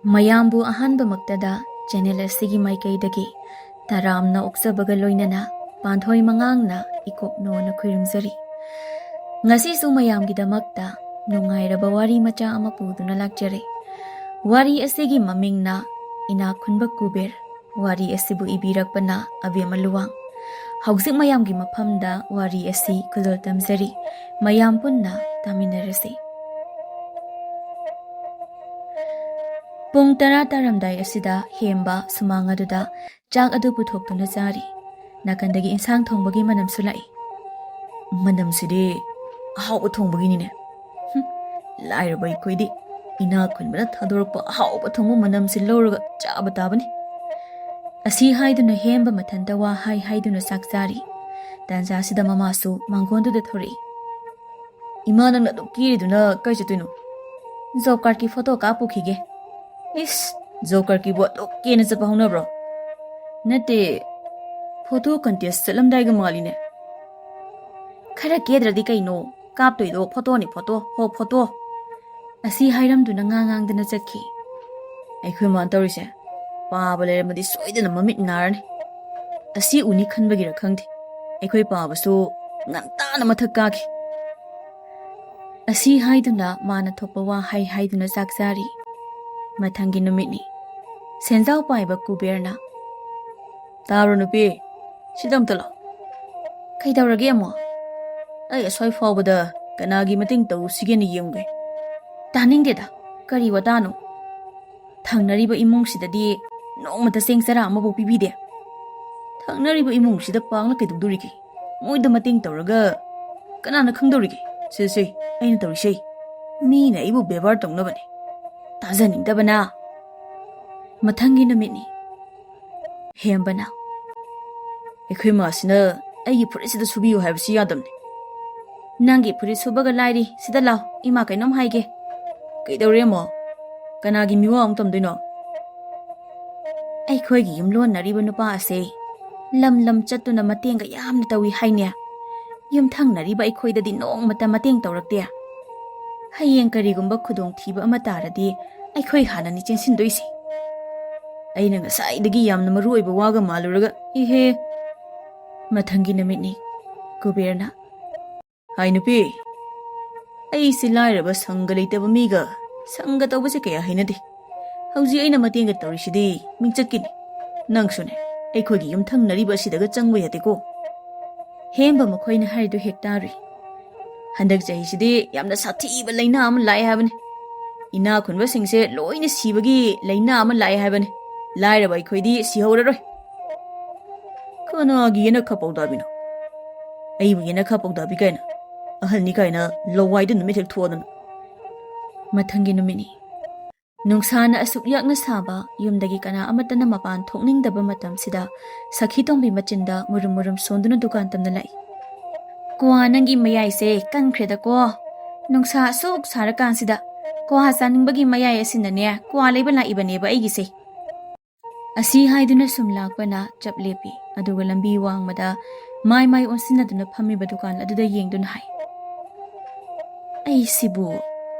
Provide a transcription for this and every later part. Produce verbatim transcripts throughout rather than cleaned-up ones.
ꯃꯌꯥꯝꯕꯨ ꯑꯍꯥꯟꯕꯃꯛꯇꯗ ꯆꯦꯅꯦꯜ ꯑꯁꯤꯒꯤ ꯃꯥꯏꯀꯩꯗꯒꯤ ꯇꯔꯥꯝꯅ ꯑꯣꯛꯆꯕꯒ ꯂꯣꯏꯅꯅ ꯄꯥꯟꯊꯣꯏ ꯃꯉꯥꯡꯅ ꯏꯀꯣꯛꯅꯣꯅ ꯈꯨꯔꯨꯝꯖꯔꯤ꯫ ꯉꯁꯤꯁꯨ ꯃꯌꯥꯝꯒꯤꯗꯃꯛꯇ ꯅꯨꯡꯉꯥꯏꯔꯕ ꯋꯥꯔꯤ ꯃꯆꯥ ꯑꯃ ꯄꯨꯗꯨꯅ ꯂꯥꯛꯆꯔꯦ꯫ ꯋꯥꯔꯤ ꯑꯁꯤꯒꯤ ꯃꯃꯤꯡꯅ ꯏꯅꯥꯛ ꯈꯨꯟꯕ ꯀꯨꯕꯦꯔ꯫ ꯋꯥꯔꯤ ꯑꯁꯤꯕꯨ ꯏꯕꯤꯔꯛꯄꯅ ꯑꯕꯦꯝꯃ ꯂꯨꯋꯥꯡ꯫ ꯍꯧꯖꯤꯛ ꯃꯌꯥꯝꯒꯤ ꯃꯐꯝꯗ ꯋꯥꯔꯤ ꯑꯁꯤ ꯈꯨꯗꯣꯜ ꯇꯝꯖꯔꯤ꯫ ꯃꯌꯥꯝ ꯄꯨꯟꯅ ꯇꯥꯃꯤꯟꯅꯔꯁꯤ꯫ ꯄꯨꯡ ꯇꯔꯥ ꯇꯥꯔꯝꯗꯥꯏ ꯑꯁꯤꯗ ꯍꯦꯝꯕ ꯁꯨꯃꯥꯡ ꯑꯗꯨꯗ ꯆꯥꯛ ꯑꯗꯨ ꯄꯨꯊꯣꯛꯇꯨꯅ ꯆꯥꯔꯤ꯫ ꯅꯥꯀꯟꯗꯒꯤ ꯏꯟꯁꯥꯡ ꯊꯣꯡꯕꯒꯤ ꯃꯅꯝꯁꯨ ꯂꯥꯛꯏ꯫ "ꯃꯅꯝꯁꯤꯗꯤ ꯑꯍꯥꯎꯕ ꯊꯣꯡꯕꯒꯤꯅꯤꯅꯦ꯫ ꯍꯨꯝ, ꯂꯥꯏꯔꯕ ꯑꯩꯈꯣꯏꯗꯤ ꯏꯅꯥꯛ ꯈꯨꯟꯕꯅ ꯊꯥꯗꯣꯔꯛꯄ ꯑꯍꯥꯎꯕ ꯊꯣꯡꯕ ꯃꯅꯝꯁꯤ ꯂꯧꯔꯒ ꯆꯥꯕ ꯇꯥꯕꯅꯤ"꯫ ꯑꯁꯤ ꯍꯥꯏꯗꯨꯅ ꯍꯦꯝꯕ ꯃꯊꯟꯇ ꯋꯥ ꯍꯥꯏ ꯍꯥꯏꯗꯨꯅ ꯆꯥꯛ ꯆꯥꯔꯤ꯫ ꯇꯥꯟꯖꯥꯁꯤꯗ ꯃꯃꯥꯁꯨ ꯃꯥꯡꯒꯣꯟꯗꯨꯗ ꯊꯣꯔꯛꯏ꯫ "ꯏꯃꯥ, ꯅꯪꯅ ꯑꯗꯨꯛ ꯀꯦꯔꯤꯗꯨꯅ ꯀꯥꯏ ꯆꯠꯇꯣꯏꯅꯣ?" "ꯖꯣꯕ ꯀꯥꯔꯗꯀꯤ ꯐꯣꯇꯣ ꯀꯥꯞꯄꯨꯈꯤꯒꯦ"꯫ "ꯏꯁ, ꯖꯣꯕ ꯀꯥꯔꯗꯀꯤꯕꯨ ꯑꯗꯨꯛ ꯀꯦꯅ ꯆꯠꯄ ꯍꯧꯅꯕ꯭ꯔꯣ?" "ꯅꯠꯇꯦ, ꯐꯣꯇꯣ ꯀꯟꯇꯦꯁ ꯆꯠꯂꯝꯗꯥꯏꯒ ꯃꯥꯜꯂꯤꯅꯦ"꯫ "ꯈꯔ ꯀꯦꯗ꯭ꯔꯗꯤ ꯀꯩꯅꯣ? ꯀꯥꯞꯇꯣꯏꯗꯣ ꯐꯣꯇꯣꯅꯤ, ꯐꯣꯇꯣ, ꯍꯣ ꯐꯣꯇꯣ"꯫ ꯑꯁꯤ ꯍꯥꯏꯔꯝꯗꯨꯅ ꯉꯥ ꯉꯥꯡꯗꯅ ꯆꯠꯈꯤ꯫ "ꯑꯩꯈꯣꯏ ꯃꯥꯅ ꯇꯧꯔꯤꯁꯦ, ꯄꯥꯕ ꯂꯩꯔꯝꯃꯗꯤ ꯁꯣꯏꯗꯅ ꯃꯃꯤꯠ ꯅꯥꯔꯅꯤ꯫ ꯑꯁꯤ ꯎꯅꯤ ꯈꯟꯕꯒꯤꯔ ꯈꯪꯗꯦ, ꯑꯩꯈꯣꯏ ꯄꯥꯕꯁꯨ ꯉꯟꯇꯥꯅ ꯃꯊꯛ ꯀꯥꯈꯤ"꯫ ꯑꯁꯤ ꯍꯥꯏꯗꯨꯅ ꯃꯥꯅ ꯊꯣꯛꯄ ꯋꯥ ꯍꯥꯏ ꯍꯥꯏꯗꯨꯅ ꯆꯥꯛ ꯆꯥꯔꯤ꯫ ꯃꯊꯪꯒꯤ ꯅꯨꯃꯤꯠꯅꯤ꯫ ꯁꯦꯟꯖꯥꯎ ꯄꯥꯏꯕ ꯀꯨꯕꯦꯔꯅ, "ꯇꯥꯕ꯭ꯔꯣ ꯅꯨꯄꯤ? ꯁꯤꯗ ꯑꯝꯇ ꯂꯥꯛꯑꯣ"꯫ "ꯀꯩꯗꯧꯔꯒꯦ ꯑꯃꯨꯛ?" "ꯑꯩ ꯑꯁ꯭ꯋꯥꯏ ꯐꯥꯎꯕꯗ ꯀꯅꯥꯒꯤ ꯃꯇꯦꯡ ꯇꯧꯁꯤꯒꯦꯅ ꯌꯦꯡꯒꯦ"꯫ "ꯇꯥꯅꯤꯡꯗꯦꯗ, ꯀꯔꯤ ꯋꯥꯇꯥꯅꯣ? ꯊꯪꯅꯔꯤꯕ ꯏꯃꯨꯡꯁꯤꯗꯗꯤ ꯅꯣꯡꯃꯇ ꯆꯦꯡ ꯆꯔꯥ ꯑꯃꯐꯥꯎ ꯄꯤꯕꯤꯗꯦ"꯫ "ꯊꯪꯅꯔꯤꯕ ꯏꯃꯨꯡꯁꯤꯗ ꯄꯥꯡꯅ ꯀꯩꯗꯧꯗꯣꯔꯤꯒꯦ? ꯃꯣꯏꯗ ꯃꯇꯦꯡ ꯇꯧꯔꯒ ꯀꯅꯥꯅ ꯈꯪꯗꯧꯔꯤꯒꯦ? ꯁꯦ, ꯁꯦ, ꯑꯩꯅ ꯇꯧꯔꯤꯁꯦ, ꯃꯤꯅ ꯑꯩꯕꯨ ꯕꯦꯕꯥꯔ ꯇꯧꯅꯕꯅꯦ"꯫ ꯇꯥꯖꯅꯤꯡꯗꯕꯅ꯫ ꯃꯊꯪꯒꯤ ꯅꯨꯃꯤꯠꯅꯤ꯫ ꯍꯦꯝꯕꯅ, "ꯑꯩꯈꯣꯏ ꯃꯥꯁꯤꯅ ꯑꯩꯒꯤ ꯐꯨꯔꯤꯠꯁꯤꯗ ꯁꯨꯕꯤꯌꯨ ꯍꯥꯏꯕꯁꯤ ꯌꯥꯗꯕꯅꯤ"꯫ "ꯅꯪꯒꯤ ꯐꯨꯔꯤꯠ ꯁꯨꯕꯒ ꯂꯥꯏꯔꯤ, ꯁꯤꯗ ꯂꯥꯎ, ꯏꯃꯥ ꯀꯩꯅꯣꯝ ꯍꯥꯏꯒꯦ"꯫ "ꯀꯩꯗꯧꯔꯦ ꯑꯃꯣ? ꯀꯅꯥꯒꯤ ꯃꯤꯋꯥ ꯑꯃꯨꯛ ꯇꯝꯗꯣꯏꯅꯣ?" "ꯑꯩꯈꯣꯏꯒꯤ ꯌꯨꯝꯂꯣꯟꯅꯔꯤꯕ ꯅꯨꯄꯥ ꯑꯁꯦ ꯂꯝ ꯂꯝ ꯆꯠꯇꯨꯅ ꯃꯇꯦꯡꯒ ꯌꯥꯝꯅ ꯇꯧꯏ ꯍꯥꯏꯅꯦ꯫ ꯌꯨꯝꯊꯪꯅꯔꯤꯕ ꯑꯩꯈꯣꯏꯗꯗꯤ ꯅꯣꯡꯃꯇ ꯃꯇꯦꯡ ꯇꯧꯔꯛꯇꯦ꯫ ꯍꯌꯦꯡ ꯀꯔꯤꯒꯨꯝꯕ ꯈꯨꯗꯣꯡꯊꯤꯕ ꯑꯃ ꯇꯥꯔꯗꯤ ꯑꯩꯈꯣꯏ ꯍꯥꯟꯅꯅꯤ ꯆꯦꯟꯁꯤꯟꯗꯣꯏꯁꯦ꯫ ꯑꯩꯅ ꯉꯁꯥꯏꯗꯒꯤ ꯌꯥꯝꯅ ꯃꯔꯨ ꯑꯣꯏꯕ ꯋꯥꯒ ꯃꯥꯜꯂꯨꯔꯒ, ꯏꯍꯦ꯫ ꯃꯊꯪꯒꯤ ꯅꯨꯃꯤꯠꯅꯤ꯫ ꯀꯨꯕꯦꯔꯅ, "ꯍꯥꯏ ꯅꯨꯄꯤ, ꯑꯩꯁꯦ ꯂꯥꯏꯔꯕ ꯁꯪꯒ ꯂꯩꯇꯕ ꯃꯤꯒ ꯁꯪꯒ ꯇꯧꯕꯁꯦ ꯀꯌꯥ ꯍꯩꯅꯗꯦ꯫ ꯍꯧꯖꯤꯛ ꯑꯩꯅ ꯃꯇꯦꯡꯒ ꯇꯧꯔꯤꯁꯤꯗꯤ ꯃꯤꯡꯆꯠꯀꯤꯅꯤ꯫ ꯅꯪꯁꯨꯅꯦ, ꯑꯩꯈꯣꯏꯒꯤ ꯌꯨꯝꯊꯪꯅꯔꯤꯕ ꯑꯁꯤꯗꯒ ꯆꯪꯕ ꯌꯥꯗꯦꯀꯣ꯫" ꯍꯦꯝꯕ ꯃꯈꯣꯏꯅ ꯍꯥꯏꯔꯤꯗꯨ ꯍꯦꯛ ꯇꯥꯔꯨꯏ꯫ "ꯍꯟꯗꯛ ꯆꯍꯤꯁꯤꯗꯤ ꯌꯥꯝꯅ ꯁꯥꯊꯤꯕ ꯂꯥꯏꯅꯥ ꯑꯃ ꯂꯥꯛꯑꯦ ꯍꯥꯏꯕꯅꯤ꯫ ꯏꯅꯥ ꯈꯨꯟꯕꯁꯤꯡꯁꯦ ꯂꯣꯏꯅ ꯁꯤꯕꯒꯤ ꯂꯥꯏꯅꯥ ꯑꯃ ꯂꯥꯛꯑꯦ ꯍꯥꯏꯕꯅꯤ꯫ ꯂꯥꯏꯔꯕ ꯑꯩꯈꯣꯏꯗꯤ ꯁꯤꯍꯧꯔꯔꯣꯏ꯫" "ꯀꯅꯥꯒꯤ ꯌꯦꯅꯈꯥ ꯄꯥꯎꯗꯥꯕꯤꯅꯣ? ꯑꯩꯕꯨ ꯌꯦꯅꯈꯥ ꯄꯥꯎꯗꯥꯕꯤ ꯀꯥꯏꯅ?" ꯑꯍꯜꯅꯤ ꯀꯥꯏꯅ ꯂꯋꯥꯏꯗ ꯅꯨꯃꯤꯠ ꯍꯦꯛ ꯊꯣꯛꯑꯗꯅ꯫ ꯃꯊꯪꯒꯤ ꯅꯨꯃꯤꯠꯅꯤ꯫ ꯅꯨꯡꯁꯥꯅ ꯑꯁꯨꯛ ꯌꯥꯛꯅ ꯁꯥꯕ, ꯌꯨꯝꯗꯒꯤ ꯀꯅꯥ ꯑꯃꯠꯇꯅ ꯃꯄꯥꯟ ꯊꯣꯛꯅꯤꯡꯗꯕ ꯃꯇꯝꯁꯤꯗ, ꯁꯈꯤ ꯇꯣꯝꯕꯤ ꯃꯆꯤꯟꯗ ꯃꯨꯔꯨꯝ ꯃꯨꯔꯨꯝ ꯁꯣꯟꯗꯨꯅ ꯗꯨꯀꯥꯟ ꯇꯝꯅ ꯂꯥꯛꯏ꯫ "ꯀ꯭ꯋꯥ, ꯅꯪꯒꯤ ꯃꯌꯥꯏꯁꯦ ꯀꯟꯈ꯭ꯔꯦꯗꯀꯣ꯫ ꯅꯨꯡꯁꯥ ꯑꯁꯨꯛ ꯁꯥꯔꯀꯥꯟꯁꯤꯗ ꯀ꯭ꯋꯥ ꯆꯥꯅꯤꯡꯕꯒꯤ ꯃꯌꯥꯏ ꯑꯁꯤꯅꯅꯦ ꯀ꯭ꯋꯥ ꯂꯩꯕ ꯂꯥꯛꯏꯕꯅꯦꯕ ꯑꯩꯒꯤꯁꯦ꯫" ꯑꯁꯤ ꯍꯥꯏꯗꯨꯅ ꯁꯨꯝ ꯂꯥꯛꯄꯅ ꯆꯞ ꯂꯦꯞꯄꯤ, ꯑꯗꯨꯒ ꯂꯝꯕꯤ ꯋꯥꯡꯃꯗ ꯃꯥꯏ ꯃꯥꯏ ꯑꯣꯟꯁꯤꯟꯅꯗꯨꯅ ꯐꯝꯃꯤꯕ ꯗꯨꯀꯥꯟ ꯑꯗꯨꯗ ꯌꯦꯡꯗꯨꯅ ꯍꯥꯏ, "ꯑꯩꯁꯤꯕꯨ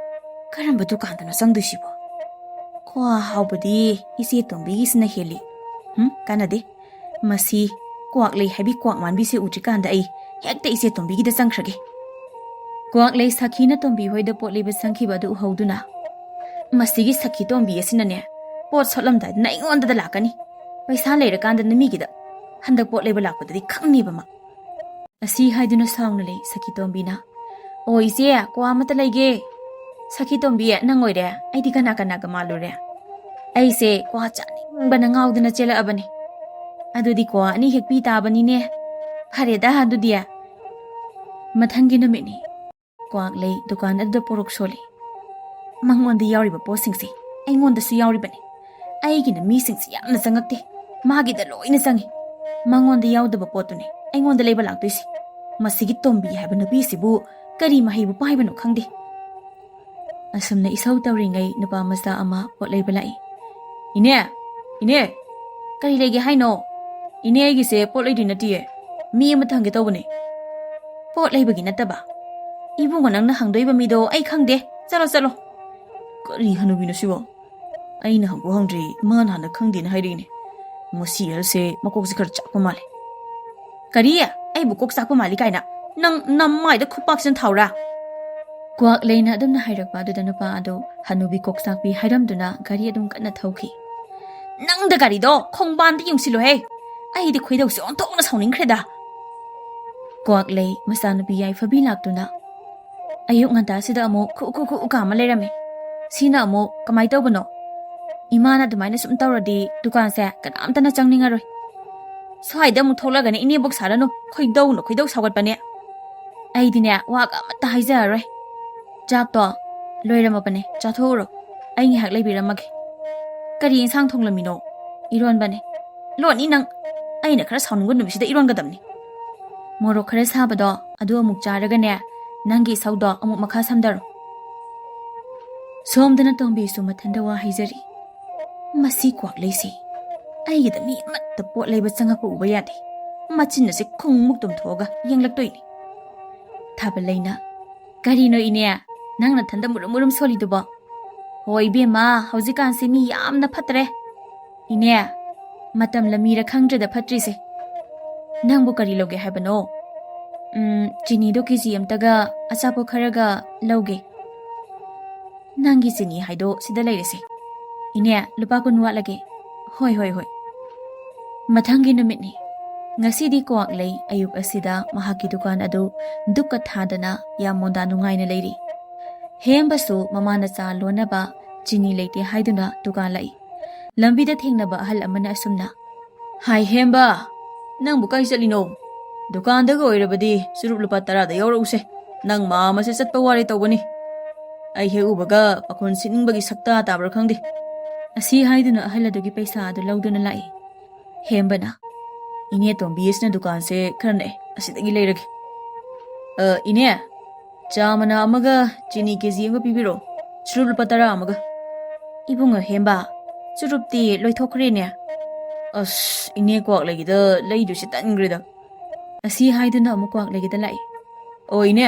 ꯀꯔꯝꯕ ꯗꯨꯀꯥꯟꯗꯅꯣ ꯆꯪꯗꯣꯏꯁꯤꯕꯣ? ꯀ꯭ꯋꯥ ꯍꯥꯎꯕꯗꯤ ꯏꯆꯦ ꯇꯣꯝꯕꯤꯒꯤꯁꯤꯅ ꯍꯦꯜꯂꯤ꯫ ꯍꯨꯝ, ꯀꯥꯟꯅꯗꯦ꯫ ꯃꯁꯤ ꯀ꯭ꯋꯥꯛꯂꯩ ꯍꯥꯏꯕꯤ ꯀ꯭ꯋꯥꯛ ꯃꯥꯟꯕꯤꯁꯦ ꯎꯗ꯭ꯔꯤꯀꯥꯟꯗ ꯑꯩ ꯍꯦꯛꯇ ꯏꯆꯦ ꯇꯣꯝꯕꯤꯒꯤꯗ ꯆꯪꯈ꯭ꯔꯒꯦ꯫" ꯀ꯭ꯋꯥꯛꯂꯩ ꯁꯥꯈꯤꯅ ꯇꯣꯝꯕꯤ ꯍꯣꯏꯗ ꯄꯣꯠ ꯂꯩꯕ ꯆꯪꯈꯤꯕ ꯑꯗꯨ ꯎꯍꯧꯗꯨꯅ, "ꯃꯁꯤꯒꯤ ꯁꯈꯤ ꯇꯣꯝꯕꯤ ꯑꯁꯤꯅꯅꯦ, ꯄꯣꯠ ꯁꯣꯠꯂꯝꯗꯥꯏꯗꯅ ꯑꯩꯉꯣꯟꯗꯗ ꯂꯥꯛꯀꯅꯤ꯫ ꯄꯩꯁꯥ ꯂꯩꯔꯀꯥꯟꯗꯅ ꯃꯤꯒꯤꯗ꯫ ꯍꯟꯗꯛ ꯄꯣꯠ ꯂꯩꯕ ꯂꯥꯛꯄꯗꯗꯤ ꯈꯪꯅꯤꯕ ꯃꯥ꯫" ꯑꯁꯤ ꯍꯥꯏꯗꯨꯅ ꯁꯥꯎꯅ ꯂꯩ ꯁꯈꯤ ꯇꯣꯝꯕꯤꯅ꯫ "ꯑꯣ ꯏꯆꯦ, ꯀ꯭ꯋꯥ ꯑꯃꯠꯇ ꯂꯩꯒꯦ꯫" "ꯁꯈꯤ ꯇꯣꯝꯕꯤ, ꯅꯪ ꯑꯣꯏꯔꯦ? ꯑꯩꯗꯤ ꯀꯅꯥ ꯀꯅꯥꯒ ꯃꯥꯜꯂꯨꯔꯦ? ꯑꯩꯁꯦ ꯀ꯭ꯋꯥ ꯆꯥꯅꯤꯡꯕꯅ ꯉꯥꯎꯗꯅ ꯆꯦꯜꯂꯛꯑꯕꯅꯤ꯫ ꯑꯗꯨꯗꯤ ꯀ꯭ꯋꯥ ꯑꯅꯤ ꯍꯦꯛ ꯄꯤ ꯇꯥꯕꯅꯤꯅꯦ꯫ ꯐꯔꯦꯗ ꯑꯗꯨꯗꯤ꯫" ꯃꯊꯪꯒꯤ ꯅꯨꯃꯤꯠꯅꯤ꯫ ꯀ꯭ꯋꯥꯛꯂꯩ ꯗꯨꯀꯥꯟ ꯑꯗꯨꯗ ꯄꯣꯔꯣꯛ ꯁꯣꯜꯂꯤ꯫ "ꯃꯉꯣꯟꯗ ꯌꯥꯎꯔꯤꯕ ꯄꯣꯠꯁꯤꯡꯁꯦ ꯑꯩꯉꯣꯟꯗꯁꯨ ꯌꯥꯎꯔꯤꯕꯅꯤ꯫ ꯑꯩꯒꯤꯅ ꯃꯤꯁꯤꯡꯁꯤ ꯌꯥꯝꯅ ꯆꯪꯉꯛꯇꯦ, ꯃꯥꯒꯤꯗ ꯂꯣꯏꯅ ꯆꯪꯉꯤ꯫ ꯃꯉꯣꯟꯗ ꯌꯥꯎꯗꯕ ꯄꯣꯠꯇꯨꯅꯦ ꯑꯩꯉꯣꯟꯗ ꯂꯩꯕ ꯂꯥꯛꯇꯣꯏꯁꯤ꯫ ꯃꯁꯤꯒꯤ ꯇꯣꯝꯕꯤ ꯍꯥꯏꯕ ꯅꯨꯄꯤꯁꯤꯕꯨ ꯀꯔꯤ ꯃꯍꯩꯕꯨ ꯄꯥꯏꯕꯅꯣ ꯈꯪꯗꯦ꯫" ꯑꯁꯨꯝꯅ ꯏꯁꯧ ꯇꯧꯔꯤꯉꯩ ꯅꯨꯄꯥ ꯃꯆꯥ ꯑꯃ ꯄꯣꯠ ꯂꯩꯕ ꯂꯥꯛꯏ꯫ "ꯏꯅꯦ! ꯏꯅꯦ! ꯀꯔꯤ ꯂꯩꯒꯦ ꯍꯥꯏꯅꯣ? ꯏꯅꯦ, ꯑꯩꯒꯤꯁꯦ ꯄꯣꯠ ꯂꯩꯗꯣꯏ ꯅꯠꯇꯤꯌꯦ꯫ ꯃꯤ ꯑꯃꯇ ꯍꯪꯒꯦ ꯇꯧꯕꯅꯦ꯫" "ꯄꯣꯠ ꯂꯩꯕꯒꯤ ꯅꯠꯇꯕ? ꯏꯕꯨꯡꯉꯣ, ꯅꯪꯅ ꯍꯪꯗꯣꯏꯕ ꯃꯤꯗꯣ ꯑꯩ ꯈꯪꯗꯦ꯫ ꯆꯠꯂꯣ, ꯆꯠꯂꯣ꯫" ꯀꯔꯤ ꯍꯅꯨꯕꯤꯅꯣ ꯁꯤꯕꯣ? ꯑꯩꯅ ꯍꯪꯕꯨ ꯍꯪꯗ꯭ꯔꯤ, ꯃꯥꯅ ꯍꯥꯟꯅ ꯈꯪꯗꯦꯅ ꯍꯥꯏꯔꯛꯏꯅꯦ꯫ ꯃꯁꯤ ꯑꯍꯜꯁꯦ ꯃꯀꯣꯛꯁꯦ ꯈꯔ ꯆꯥꯛꯄ ꯃꯥꯜꯂꯦ꯫ ꯀꯔꯤ? ꯑꯩꯕꯨ ꯀꯣꯛ ꯆꯥꯛꯄ ꯃꯥꯜꯂꯤ ꯀꯥꯏꯅ? ꯅꯪ ꯅꯃꯥꯏꯗ ꯈꯨꯄꯥꯛꯁꯤꯅ ꯊꯥꯎꯔꯥ? ꯀ꯭ꯋꯥꯛ ꯂꯩꯅ ꯑꯗꯨꯝꯅ ꯍꯥꯏꯔꯛꯄ ꯑꯗꯨꯗ ꯅꯨꯄꯥ ꯑꯗꯨ ꯍꯅꯨꯕꯤ ꯀꯣꯛ ꯆꯥꯛꯄꯤ ꯍꯥꯏꯔꯝꯗꯨꯅ ꯒꯥꯔꯤ ꯑꯗꯨꯝ ꯀꯟꯅ ꯊꯧꯈꯤ꯫ ꯅꯪꯗ ꯒꯥꯔꯤꯗꯣ ꯈꯣꯡꯕꯥꯟꯗ ꯌꯨꯡꯁꯤꯜꯂꯨꯍꯦ꯫ ꯑꯩꯗꯤ ꯈꯣꯏꯗꯧꯁꯦ ꯑꯣꯟꯊꯣꯛꯅ ꯁꯥꯎꯅꯤꯡꯈ꯭ꯔꯦꯗ꯫ ꯀ꯭ꯋꯥꯛꯂꯩ ꯃꯆꯥꯅꯨꯄꯤ ꯌꯥꯏꯐꯕꯤ ꯂꯥꯛꯇꯨꯅ ꯑꯌꯨꯛ ꯉꯟꯇꯥꯁꯤꯗ ꯑꯃꯨꯛ ꯈꯨ ꯈꯨ ꯈꯨ ꯀꯥ ꯑꯃ ꯂꯩꯔꯝꯃꯦ꯫ ꯁꯤꯅ ꯑꯃꯨꯛ ꯀꯃꯥꯏ ꯇꯧꯕꯅꯣ? ꯏꯃꯥꯅ ꯑꯗꯨꯃꯥꯏꯅ ꯁꯨꯝ ꯇꯧꯔꯗꯤ ꯗꯨꯀꯥꯟꯁꯦ ꯀꯅꯥꯝꯇꯅ ꯆꯪꯅꯤꯡꯉꯔꯣꯏ꯫ ꯁ꯭ꯋꯥꯏꯗ ꯑꯃꯨꯛ ꯊꯣꯛꯂꯒꯅꯦ ꯏꯅꯦꯕꯣꯛ ꯁꯥꯔꯅꯨ, ꯈꯣꯏꯗꯧꯅ ꯈꯣꯏꯗꯧ ꯁꯥꯎꯒꯠꯄꯅꯦ꯫ ꯑꯩꯗꯤꯅꯦ ꯋꯥꯒ ꯑꯃꯠꯇ ꯍꯥꯏꯖꯔꯔꯣꯏ꯫ ꯆꯥꯛꯇꯣ ꯂꯣꯏꯔꯝꯃꯕꯅꯦ, ꯆꯥꯊꯣꯛꯎꯔꯣ꯫ ꯑꯩ ꯉꯥꯏꯍꯥꯛ ꯂꯩꯕꯤꯔꯝꯃꯒꯦ꯫ ꯀꯔꯤ ꯏꯟꯁꯥꯡ ꯊꯣꯡꯂꯝꯃꯤꯅꯣ? ꯏꯔꯣꯟꯕꯅꯦ꯫ ꯂꯣꯟꯅꯤ ꯅꯪ꯫ ꯑꯩꯅ ꯈꯔ ꯁꯥꯎꯅꯤꯡꯕ ꯅꯨꯃꯤꯠꯁꯤꯗ ꯏꯔꯣꯟꯒꯗꯕꯅꯤ꯫ ꯃꯣꯔꯣꯛ ꯈꯔ ꯁꯥꯕꯗꯣ ꯑꯗꯨ ꯑꯃꯨꯛ ꯆꯥꯔꯒꯅꯦ, ꯅꯪꯒꯤ ꯏꯁꯧꯗꯣ ꯑꯃꯨꯛ ꯃꯈꯥ ꯁꯝꯗꯔꯣ꯫ ꯁꯣꯝꯗꯅ ꯇꯣꯝꯕꯤꯁꯨ ꯃꯊꯟꯇ ꯋꯥ ꯍꯥꯏꯖꯔꯤ꯫ ꯃꯁꯤ ꯀ꯭ꯋꯥꯛꯂꯩꯁꯤ ꯑꯩꯒꯤꯗ ꯃꯤ ꯑꯃꯠꯇ ꯄꯣꯠ ꯂꯩꯕ ꯆꯪꯉꯛꯄ ꯎꯕ ꯌꯥꯗꯦ꯫ ꯃꯆꯤꯟ ꯑꯁꯤ ꯈꯨꯡꯃꯨꯛ ꯇꯨꯝꯊꯣꯛꯑꯒ ꯌꯦꯡꯂꯛꯇꯣꯏꯅꯤ꯫ ꯊꯥꯕꯜꯂꯩꯅ, "ꯀꯔꯤꯅꯣ ꯏꯅꯦ, ꯅꯪ ꯅꯊꯟꯗ ꯃꯨꯔꯨꯝ ꯃꯨꯔꯨꯝ ꯁꯣꯜꯂꯤꯗꯨꯕꯣ?" "ꯍꯣ ꯏꯕꯦꯝꯃ, ꯍꯧꯖꯤꯛꯀꯥꯟꯁꯤ ꯃꯤ ꯌꯥꯝꯅ ꯐꯠꯇ꯭ꯔꯦ꯫ ꯏꯅꯦ, ꯃꯇꯝ ꯂꯝꯃꯤꯔ ꯈꯪꯗ꯭ꯔꯦꯗ ꯐꯠꯇ꯭ꯔꯤꯁꯦ꯫ ꯅꯪꯕꯨ ꯀꯔꯤ ꯂꯧꯒꯦ ꯍꯥꯏꯕꯅꯣ?" "ꯎꯝ, ꯆꯤꯅꯤꯗꯣ ꯀꯦ ꯖꯤ ꯑꯃꯇꯒ ꯑꯆꯥꯄꯣꯠ ꯈꯔꯒ ꯂꯧꯒꯦ꯫" "ꯅꯪꯒꯤ ꯆꯤꯅꯤ ꯍꯥꯏꯗꯣ ꯁꯤꯗ ꯂꯩꯔꯦꯁꯦ꯫ ꯏꯅꯦ, ꯂꯨꯄꯥ ꯀꯨꯟ ꯋꯥꯠꯂꯒꯦ꯫" "ꯍꯣꯏ, ꯍꯣꯏ, ꯍꯣꯏ꯫" ꯃꯊꯪꯒꯤ ꯅꯨꯃꯤꯠꯅꯤ꯫ ꯉꯁꯤꯗꯤ ꯀ꯭ꯋꯥꯛꯂꯩ ꯑꯌꯨꯛ ꯑꯁꯤꯗ ꯃꯍꯥꯛꯀꯤ ꯗꯨꯀꯥꯟ ꯑꯗꯨ ꯗꯨꯛꯀ ꯊꯥꯗꯅ ꯌꯥꯝ ꯃꯣꯟꯗꯥ ꯅꯨꯡꯉꯥꯏꯅ ꯂꯩꯔꯤ꯫ ꯍꯦꯝꯕꯁꯨ ꯃꯃꯥꯅ ꯆꯥ ꯂꯣꯟꯅꯕ ꯆꯤꯅꯤ ꯂꯩꯇꯦ ꯍꯥꯏꯗꯨꯅ ꯗꯨꯀꯥꯟ ꯂꯥꯛꯏ꯫ ꯂꯝꯕꯤꯗ ꯊꯦꯡꯅꯕ ꯑꯍꯜ ꯑꯃꯅ ꯑꯁꯨꯝꯅ, "ꯍꯥꯏ ꯍꯦꯝꯕ, ꯅꯪꯕꯨ ꯀꯥꯏ ꯆꯠꯂꯤꯅꯣ? ꯗꯨꯀꯥꯟꯗꯒ ꯑꯣꯏꯔꯕꯗꯤ ꯆꯨꯔꯨꯞ ꯂꯨꯄꯥ ꯇꯔꯥꯗ ꯌꯥꯎꯔꯛꯎꯁꯦ꯫ ꯅꯪ ꯃꯥ ꯑꯃꯁꯦ ꯆꯠꯄ ꯋꯥꯔꯦ ꯇꯧꯕꯅꯤ꯫ ꯑꯩ ꯍꯦꯛ ꯎꯕꯒ ꯄꯥꯈꯣꯟ ꯁꯤꯠꯅꯤꯡꯕꯒꯤ ꯁꯛꯇꯥ ꯇꯥꯕ꯭ꯔꯥ ꯈꯪꯗꯦ꯫" ꯑꯁꯤ ꯍꯥꯏꯗꯨꯅ ꯑꯍꯜ ꯑꯗꯨꯒꯤ ꯄꯩꯁꯥ ꯑꯗꯨ ꯂꯧꯗꯨꯅ ꯂꯥꯛꯏ꯫ ꯍꯦꯝꯕꯅ, "ꯏꯅꯦ ꯇꯣꯝꯕꯤ ꯑꯁꯤꯅ ꯗꯨꯀꯥꯟꯁꯦ ꯈꯔ ꯅꯛꯑꯦ, ꯑꯁꯤꯗꯒꯤ ꯂꯩꯔꯒꯦ꯫ ꯑ, ꯏꯅꯦ, ꯆꯥ ꯃꯅꯥ ꯑꯃꯒ ꯆꯤꯅꯤ ꯀꯦ ꯖꯤ ꯑꯃꯒ ꯄꯤꯕꯤꯔꯣ꯫ ꯆꯨꯔꯨꯞ ꯂꯨꯄꯥ ꯇꯔꯥ ꯑꯃꯒ꯫" "ꯏꯕꯨꯡꯉꯣ ꯍꯦꯝꯕ, ꯆꯨꯔꯨꯞꯇꯤ ꯂꯣꯏꯊꯣꯛꯈ꯭ꯔꯦꯅꯦ꯫" "ꯑꯁ, ꯏꯅꯦ ꯀ꯭ꯋꯥꯛꯂꯩꯒꯤꯗ ꯂꯩꯗꯣꯏꯁꯦ ꯇꯟꯈ꯭ꯔꯦꯗ꯫" ꯑꯁꯤ ꯍꯥꯏꯗꯨꯅ ꯑꯃꯨꯛ ꯀ꯭ꯋꯥꯛꯂꯩꯒꯤꯗ ꯂꯥꯛꯏ꯫ "ꯑꯣ ꯏꯅꯦ꯫"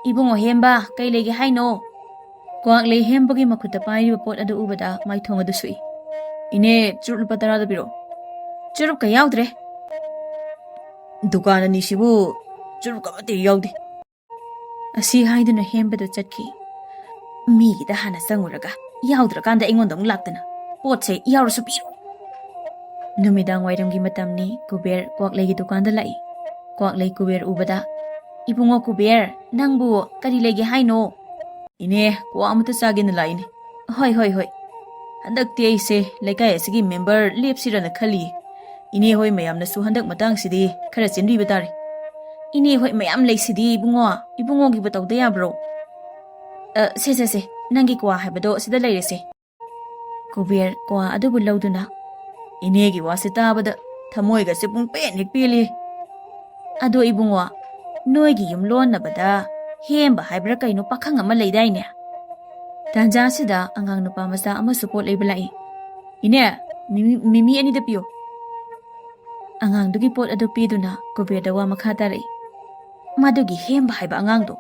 "ꯏꯕꯨꯡꯉꯣ ꯍꯦꯝꯕ, ꯀꯩ ꯂꯩꯒꯦ ꯍꯥꯏꯅꯣ?" ꯀ꯭ꯋꯥꯛꯂꯩ ꯍꯦꯝꯕꯒꯤ ꯃꯈꯨꯠꯇ ꯄꯥꯏꯔꯤꯕ ꯄꯣꯠ ꯑꯗꯨ ꯎꯕꯗ ꯃꯥꯏꯊꯣꯡ ꯑꯗꯨ ꯁꯨꯛꯏ꯫ "ꯏꯅꯦ, ꯆꯨꯔꯨꯞ ꯂꯨꯄꯥ ꯇꯔꯥꯗ ꯄꯤꯔꯛꯑꯣ꯫" "ꯆꯨꯔꯨꯞꯀ ꯌꯥꯎꯗ꯭ꯔꯦ꯫" "ꯗꯨꯀꯥꯟ ꯑꯅꯤꯁꯤꯕꯨ ꯆꯨꯔꯨꯞꯀ ꯑꯃꯠꯇ ꯌꯥꯎꯗꯦ꯫" ꯑꯁꯤ ꯍꯥꯏꯗꯨꯅ ꯍꯦꯝꯕꯗꯨ ꯆꯠꯈꯤ꯫ "ꯃꯤꯒꯤꯗ ꯍꯥꯟꯅ ꯆꯪꯉꯨꯔꯒ ꯌꯥꯎꯗ꯭ꯔꯀꯥꯟꯗ ꯑꯩꯉꯣꯟꯗ ꯑꯃꯨꯛ ꯂꯥꯛꯇꯅ꯫ ꯄꯣꯠꯁꯦ ꯌꯥꯎꯔꯁꯨ ꯄꯤꯔꯣ꯫" ꯅꯨꯃꯤꯗꯥꯡ ꯋꯥꯏꯔꯝꯒꯤ ꯃꯇꯝꯅꯤ꯫ ꯀꯨꯕꯦꯔ ꯀ꯭ꯋꯥꯛꯂꯩꯒꯤ ꯗꯨꯀꯥꯟꯗ ꯂꯥꯛꯏ꯫ ꯀ꯭ꯋꯥꯛꯂꯩ ꯀꯨꯕꯦꯔ ꯎꯕꯗ, "ꯏꯕꯨꯡꯉꯣ ꯀꯨꯕꯦꯔ, ꯅꯪꯕꯨ ꯀꯔꯤ ꯂꯩꯒꯦ ꯍꯥꯏꯅꯣ?" "ꯏꯅꯦ, ꯀ꯭ꯋꯥ ꯑꯃꯇ ꯆꯥꯒꯦꯅ ꯂꯥꯛꯏꯅꯦ꯫" "ꯍꯣꯏ, ꯍꯣꯏ, ꯍꯣꯏ꯫ ꯍꯟꯗꯛꯇꯤ ꯑꯩꯁꯦ ꯂꯩꯀꯥꯏ ꯑꯁꯤꯒꯤ ꯃꯦꯝꯕꯔ ꯂꯦꯞꯁꯤꯔꯅ ꯈꯜꯂꯤ꯫ ꯏꯅꯦ ꯍꯣꯏ ꯃꯌꯥꯝꯅꯁꯨ ꯍꯟꯗꯛ ꯃꯇꯥꯡꯁꯤꯗꯤ ꯈꯔ ꯆꯦꯟꯕꯤꯕ ꯇꯥꯔꯦ꯫" "ꯏꯅꯦ ꯍꯣꯏ ꯃꯌꯥꯝ ꯂꯩꯁꯤꯗꯤ ꯏꯕꯨꯡꯉꯣ, ꯏꯕꯨꯡꯉꯣꯒꯤꯕꯨ ꯇꯧꯗ ꯌꯥꯕ꯭ꯔꯣ?" "ꯑ, ꯁꯦ, ꯁꯦ, ꯁꯦ, ꯅꯪꯒꯤ ꯀ꯭ꯋꯥ ꯍꯥꯏꯕꯗꯣ ꯁꯤꯗ ꯂꯩꯔꯦꯁꯦ꯫" ꯀꯨꯕꯦꯔ ꯀ꯭ꯋꯥ ꯑꯗꯨꯕꯨ ꯂꯧꯗꯨꯅ, "ꯏꯅꯦꯒꯤ ꯋꯥꯁꯦ ꯇꯥꯕꯗ ꯊꯃꯣꯏꯒꯁꯦ ꯄꯨꯡꯄꯦꯟ ꯍꯦꯛ ꯄꯦꯜꯂꯤ꯫ ꯑꯗꯣ ꯏꯕꯨꯡꯉꯣ, ꯅꯣꯏꯒꯤ ꯌꯨꯝꯂꯣꯟꯅꯕꯗ ꯍꯦꯝꯕ ꯍꯥꯏꯕ꯭ꯔꯥ ꯀꯩꯅꯣ ꯄꯥꯈꯪ ꯑꯃ ꯂꯩꯗꯥꯏꯅꯦ?" ꯇꯥꯟꯖꯥꯁꯤꯗ ꯑꯉꯥꯡ ꯅꯨꯄꯥ ꯃꯆꯥ ꯑꯃꯁꯨ ꯄꯣꯠ ꯂꯩꯕ ꯂꯥꯛꯏ꯫ "ꯏꯅꯦ, ꯃꯤꯃꯤ, ꯃꯤꯃꯤ ꯑꯅꯤꯗ ꯄꯤꯌꯨ꯫" ꯑꯉꯥꯡꯗꯨꯒꯤ ꯄꯣꯠ ꯑꯗꯨ ꯄꯤꯗꯨꯅ ꯀꯨꯕꯦꯔꯗ ꯋꯥ ꯃꯈꯥ ꯇꯥꯔꯛꯏ꯫ "ꯃꯗꯨꯒꯤ ꯍꯦꯝꯕ ꯍꯥꯏꯕ ꯑꯉꯥꯡꯗꯣ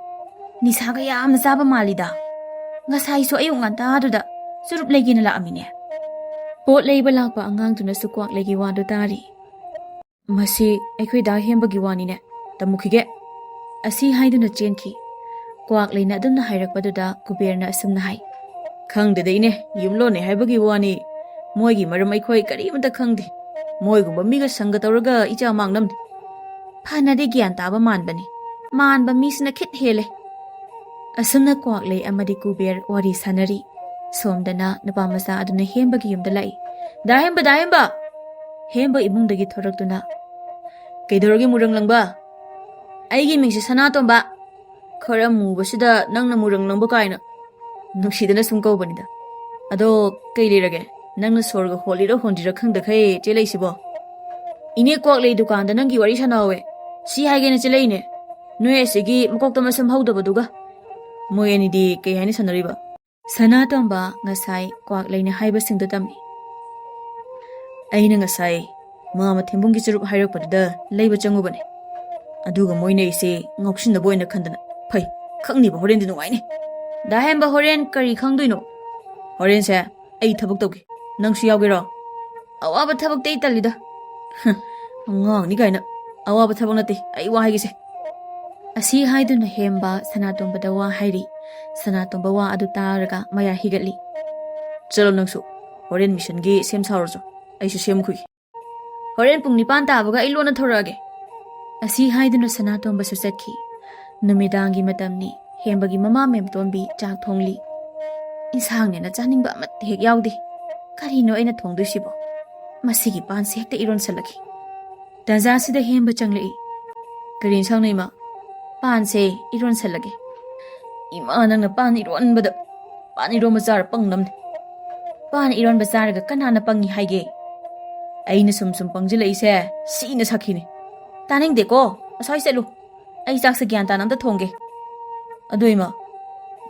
ꯅꯤꯁꯥꯒ ꯌꯥꯝꯅ ꯆꯥꯕ ꯃꯥꯜꯂꯤꯗ꯫ ꯉꯁꯥꯏꯁꯨ ꯑꯌꯨꯛ ꯉꯟꯇꯥꯗꯨꯗ ꯆꯨꯔꯨꯞ ꯂꯩꯒꯦꯅ ꯂꯥꯛꯑꯝꯃꯤꯅꯦ꯫" ꯄꯣꯠ ꯂꯩꯕ ꯂꯥꯛꯄ ꯑꯉꯥꯡꯗꯨꯅꯁꯨ ꯀ꯭ꯋꯥꯛꯂꯩꯒꯤ ꯋꯥꯗꯨ ꯇꯥꯔꯤ꯫ "ꯃꯁꯤ ꯑꯩꯈꯣꯏ ꯗꯥ ꯍꯦꯝꯕꯒꯤ ꯋꯥꯅꯤꯅꯦ, ꯇꯝꯃꯨꯈꯤꯒꯦ꯫" ꯑꯁꯤ ꯍꯥꯏꯗꯨꯅ ꯆꯦꯟꯈꯤ꯫ ꯀ꯭ꯋꯥꯛꯂꯩꯅ ꯑꯗꯨꯝꯅ ꯍꯥꯏꯔꯛꯄꯗꯨꯗ ꯀꯨꯕꯦꯔꯅ ꯑꯁꯨꯝꯅ ꯍꯥꯏ꯫ "ꯈꯪꯗꯦꯗ ꯏꯅꯦ, ꯌꯨꯝꯂꯣꯟꯅꯦ ꯍꯥꯏꯕꯒꯤ ꯋꯥꯅꯤ, ꯃꯣꯏꯒꯤ ꯃꯔꯝ ꯑꯩꯈꯣꯏ ꯀꯔꯤꯃꯇ ꯈꯪꯗꯦ꯫ ꯃꯣꯏꯒꯨꯝꯕ ꯃꯤꯒ ꯁꯪꯒ ꯇꯧꯔꯒ ꯏꯆꯥ ꯃꯥꯡꯅꯕꯅꯤ꯫" ꯐꯅꯗꯤ ꯒ꯭ꯌꯥꯟ ꯇꯥꯕ ꯃꯥꯟꯕꯅꯤ, ꯃꯥꯟꯕ ꯃꯤꯁꯤꯅ ꯈꯤꯠ ꯍꯦꯜꯂꯦ꯫ ꯑꯁꯨꯝꯅ ꯀ꯭ꯋꯥꯛꯂꯩ ꯑꯃꯗꯤ ꯀꯨꯕꯦꯔ ꯋꯥꯔꯤ ꯁꯥꯟꯅꯔꯤ꯫ ꯁꯣꯝꯗꯅ ꯅꯨꯄꯥ ꯃꯆꯥ ꯑꯗꯨꯅ ꯍꯦꯝꯕꯒꯤ ꯌꯨꯝꯗ ꯂꯥꯛꯏ꯫ "ꯗꯥ ꯍꯦꯝꯕ, ꯗꯥ ꯍꯦꯝꯕ!" ꯍꯦꯝꯕ ꯏꯃꯨꯡꯗꯒꯤ ꯊꯣꯔꯛꯇꯨꯅ, "ꯀꯩꯗꯧꯔꯒꯦ ꯃꯨꯔꯪ ꯂꯪꯕ?" "ꯑꯩꯒꯤ ꯃꯤꯡꯁꯦ ꯁꯅꯥꯇꯣꯝꯕ꯫ ꯈꯔ ꯃꯨꯕꯁꯤꯗ ꯅꯪꯅ ꯃꯨꯔꯪ ꯂꯪꯕ ꯀꯥꯏꯅ꯫ ꯅꯨꯡꯁꯤꯗꯅ ꯁꯨꯝ ꯀꯧꯕꯅꯤꯗ꯫ ꯑꯗꯣ ꯀꯩ ꯂꯩꯔꯒꯦ? ꯅꯪꯅ ꯁꯣꯔꯒ ꯍꯣꯜꯂꯤꯔ ꯍꯣꯟꯗ꯭ꯔꯤꯔ ꯈꯪꯗꯈꯩ ꯆꯦꯜꯂꯛꯏꯁꯤꯕꯣ?" "ꯏꯅꯦ ꯀ꯭ꯋꯥꯛꯂꯩ ꯗꯨꯀꯥꯟꯗ ꯅꯪꯒꯤ ꯋꯥꯔꯤ ꯁꯥꯟꯅꯍꯧꯋꯦ꯫ ꯁꯤ ꯍꯥꯏꯒꯦꯅ ꯆꯦꯜꯂꯛꯏꯅꯦ꯫ ꯅꯣꯏ ꯑꯁꯤꯒꯤ ꯃꯀꯣꯛꯇ ꯃꯁꯝ ꯍꯧꯗꯕꯗꯨꯒ꯫" ꯃꯣꯏ ꯑꯅꯤꯗꯤ ꯀꯩ ꯍꯥꯏꯅ ꯁꯥꯟꯅꯔꯤꯕ? ꯁꯅꯥꯇꯣꯝꯕ ꯉꯁꯥꯏ ꯀ꯭ꯋꯥꯛꯂꯩꯅ ꯍꯥꯏꯕꯁꯤꯡꯗꯨ ꯇꯝꯃꯤ꯫ "ꯑꯩꯅ ꯉꯁꯥꯏ ꯃꯥꯃ ꯊꯦꯝꯕꯨꯡꯒꯤ ꯆꯨꯔꯨꯞ ꯍꯥꯏꯔꯛꯄꯗꯨꯗ ꯂꯩꯕ ꯆꯪꯉꯨꯕꯅꯦ꯫ ꯑꯗꯨꯒ ꯃꯣꯏꯅ ꯑꯩꯁꯦ ꯉꯥꯎꯁꯤꯟꯅꯕ ꯑꯣꯏꯅ ꯈꯟꯗꯅ, ꯐꯩ, ꯈꯪꯅꯤꯕ ꯍꯣꯔꯦꯟꯗꯤ ꯅꯨꯡꯉꯥꯏꯅꯤ꯫" "ꯗꯥ ꯍꯦꯝꯕ, ꯍꯣꯔꯦꯟ ꯀꯔꯤ ꯈꯪꯗꯣꯏꯅꯣ?" "ꯍꯣꯔꯦꯟꯁꯦ ꯑꯩ ꯊꯕꯛ ꯇꯧꯒꯦ, ꯅꯪꯁꯨ ꯌꯥꯎꯒꯦꯔꯣ?" "ꯑꯋꯥꯕ ꯊꯕꯛꯇꯤ ꯑꯩ ꯇꯜꯂꯤꯗ꯫" "ꯍꯝ, ꯑꯉꯥꯡꯅꯤ ꯀꯥꯏꯅ꯫ ꯑꯋꯥꯕ ꯊꯕꯛ ꯅꯠꯇꯦ, ꯑꯩ ꯋꯥ ꯍꯥꯏꯒꯦꯁꯦ꯫" ꯑꯁꯤ ꯍꯥꯏꯗꯨꯅ ꯍꯦꯝꯕ ꯁꯅꯥꯇꯣꯝꯕꯗ ꯋꯥ ꯍꯥꯏꯔꯤ꯫ ꯁꯅꯥꯇꯣꯝꯕ ꯋꯥ ꯑꯗꯨ ꯇꯥꯔꯒ ꯃꯌꯥ ꯍꯤꯒꯠꯂꯤ꯫ "ꯆꯠꯂꯣ ꯅꯪꯁꯨ, ꯍꯣꯔꯦꯟ ꯃꯤꯁꯟꯒꯤ ꯁꯦꯝ ꯁꯥꯔꯨꯆꯣ, ꯑꯩꯁꯨ ꯁꯦꯝꯈꯨꯒꯦ꯫ ꯍꯣꯔꯦꯟ ꯄꯨꯡ ꯅꯤꯄꯥꯟ ꯇꯥꯕꯒ ꯑꯩ ꯂꯣꯟꯅ ꯊꯣꯔꯛꯑꯒꯦ꯫" ꯑꯁꯤ ꯍꯥꯏꯗꯨꯅ ꯁꯅꯥꯇꯣꯝꯕꯁꯨ ꯆꯠꯈꯤ꯫ ꯅꯨꯃꯤꯗꯥꯡꯒꯤ ꯃꯇꯝꯅꯤ꯫ ꯍꯦꯝꯕꯒꯤ ꯃꯃꯥ ꯃꯦꯝꯇꯣꯟꯕꯤ ꯆꯥꯛ ꯊꯣꯡꯂꯤ꯫ "ꯏꯟꯁꯥꯡꯅꯦꯅ ꯆꯥꯅꯤꯡꯕ ꯑꯃꯠꯇ ꯍꯦꯛ ꯌꯥꯎꯗꯦ꯫ ꯀꯔꯤꯅꯣ ꯑꯩꯅ ꯊꯣꯡꯗꯣꯏꯁꯤꯕꯣ? ꯃꯁꯤꯒꯤ ꯄꯥꯟꯁꯦ ꯍꯦꯛꯇ ꯏꯔꯣꯟꯁꯜꯂꯛꯈꯤ꯫" ꯇꯥꯟꯖꯥꯁꯤꯗ ꯍꯦꯝꯕ ꯆꯪꯂꯛꯏ꯫ "ꯀꯔꯤ ꯏꯟꯁꯥꯡꯅꯣ, ꯏꯃꯥ?" "ꯄꯥꯟꯁꯦ ꯏꯔꯣꯟꯁꯜꯂꯒꯦ꯫" "ꯏꯃꯥ, ꯅꯪꯅ ꯄꯥꯟ ꯏꯔꯣꯟꯕꯗ, ꯄꯥꯟ ꯏꯔꯣꯟꯕ ꯆꯥꯔ ꯄꯪꯅꯝꯅꯦ꯫" "ꯄꯥꯟ ꯏꯔꯣꯟꯕ ꯆꯥꯔꯒ ꯀꯅꯥꯅ ꯄꯪꯉꯤ ꯍꯥꯏꯒꯦ? ꯑꯩꯅ ꯁꯨꯝ ꯁꯨꯝ ꯄꯪꯁꯤꯜꯂꯛꯏꯁꯦ ꯁꯤꯅ ꯁꯛꯈꯤꯅꯤ꯫" "ꯇꯥꯅꯤꯡꯗꯦꯀꯣ, ꯑꯁ꯭ꯋꯥꯏ ꯆꯠꯂꯨ꯫ ꯑꯩ ꯆꯥꯛꯁꯦ ꯒ꯭ꯌꯥꯟ ꯇꯥꯅ ꯑꯝꯇ ꯊꯣꯡꯒꯦ꯫" "ꯑꯗꯣ ꯏꯃꯥ,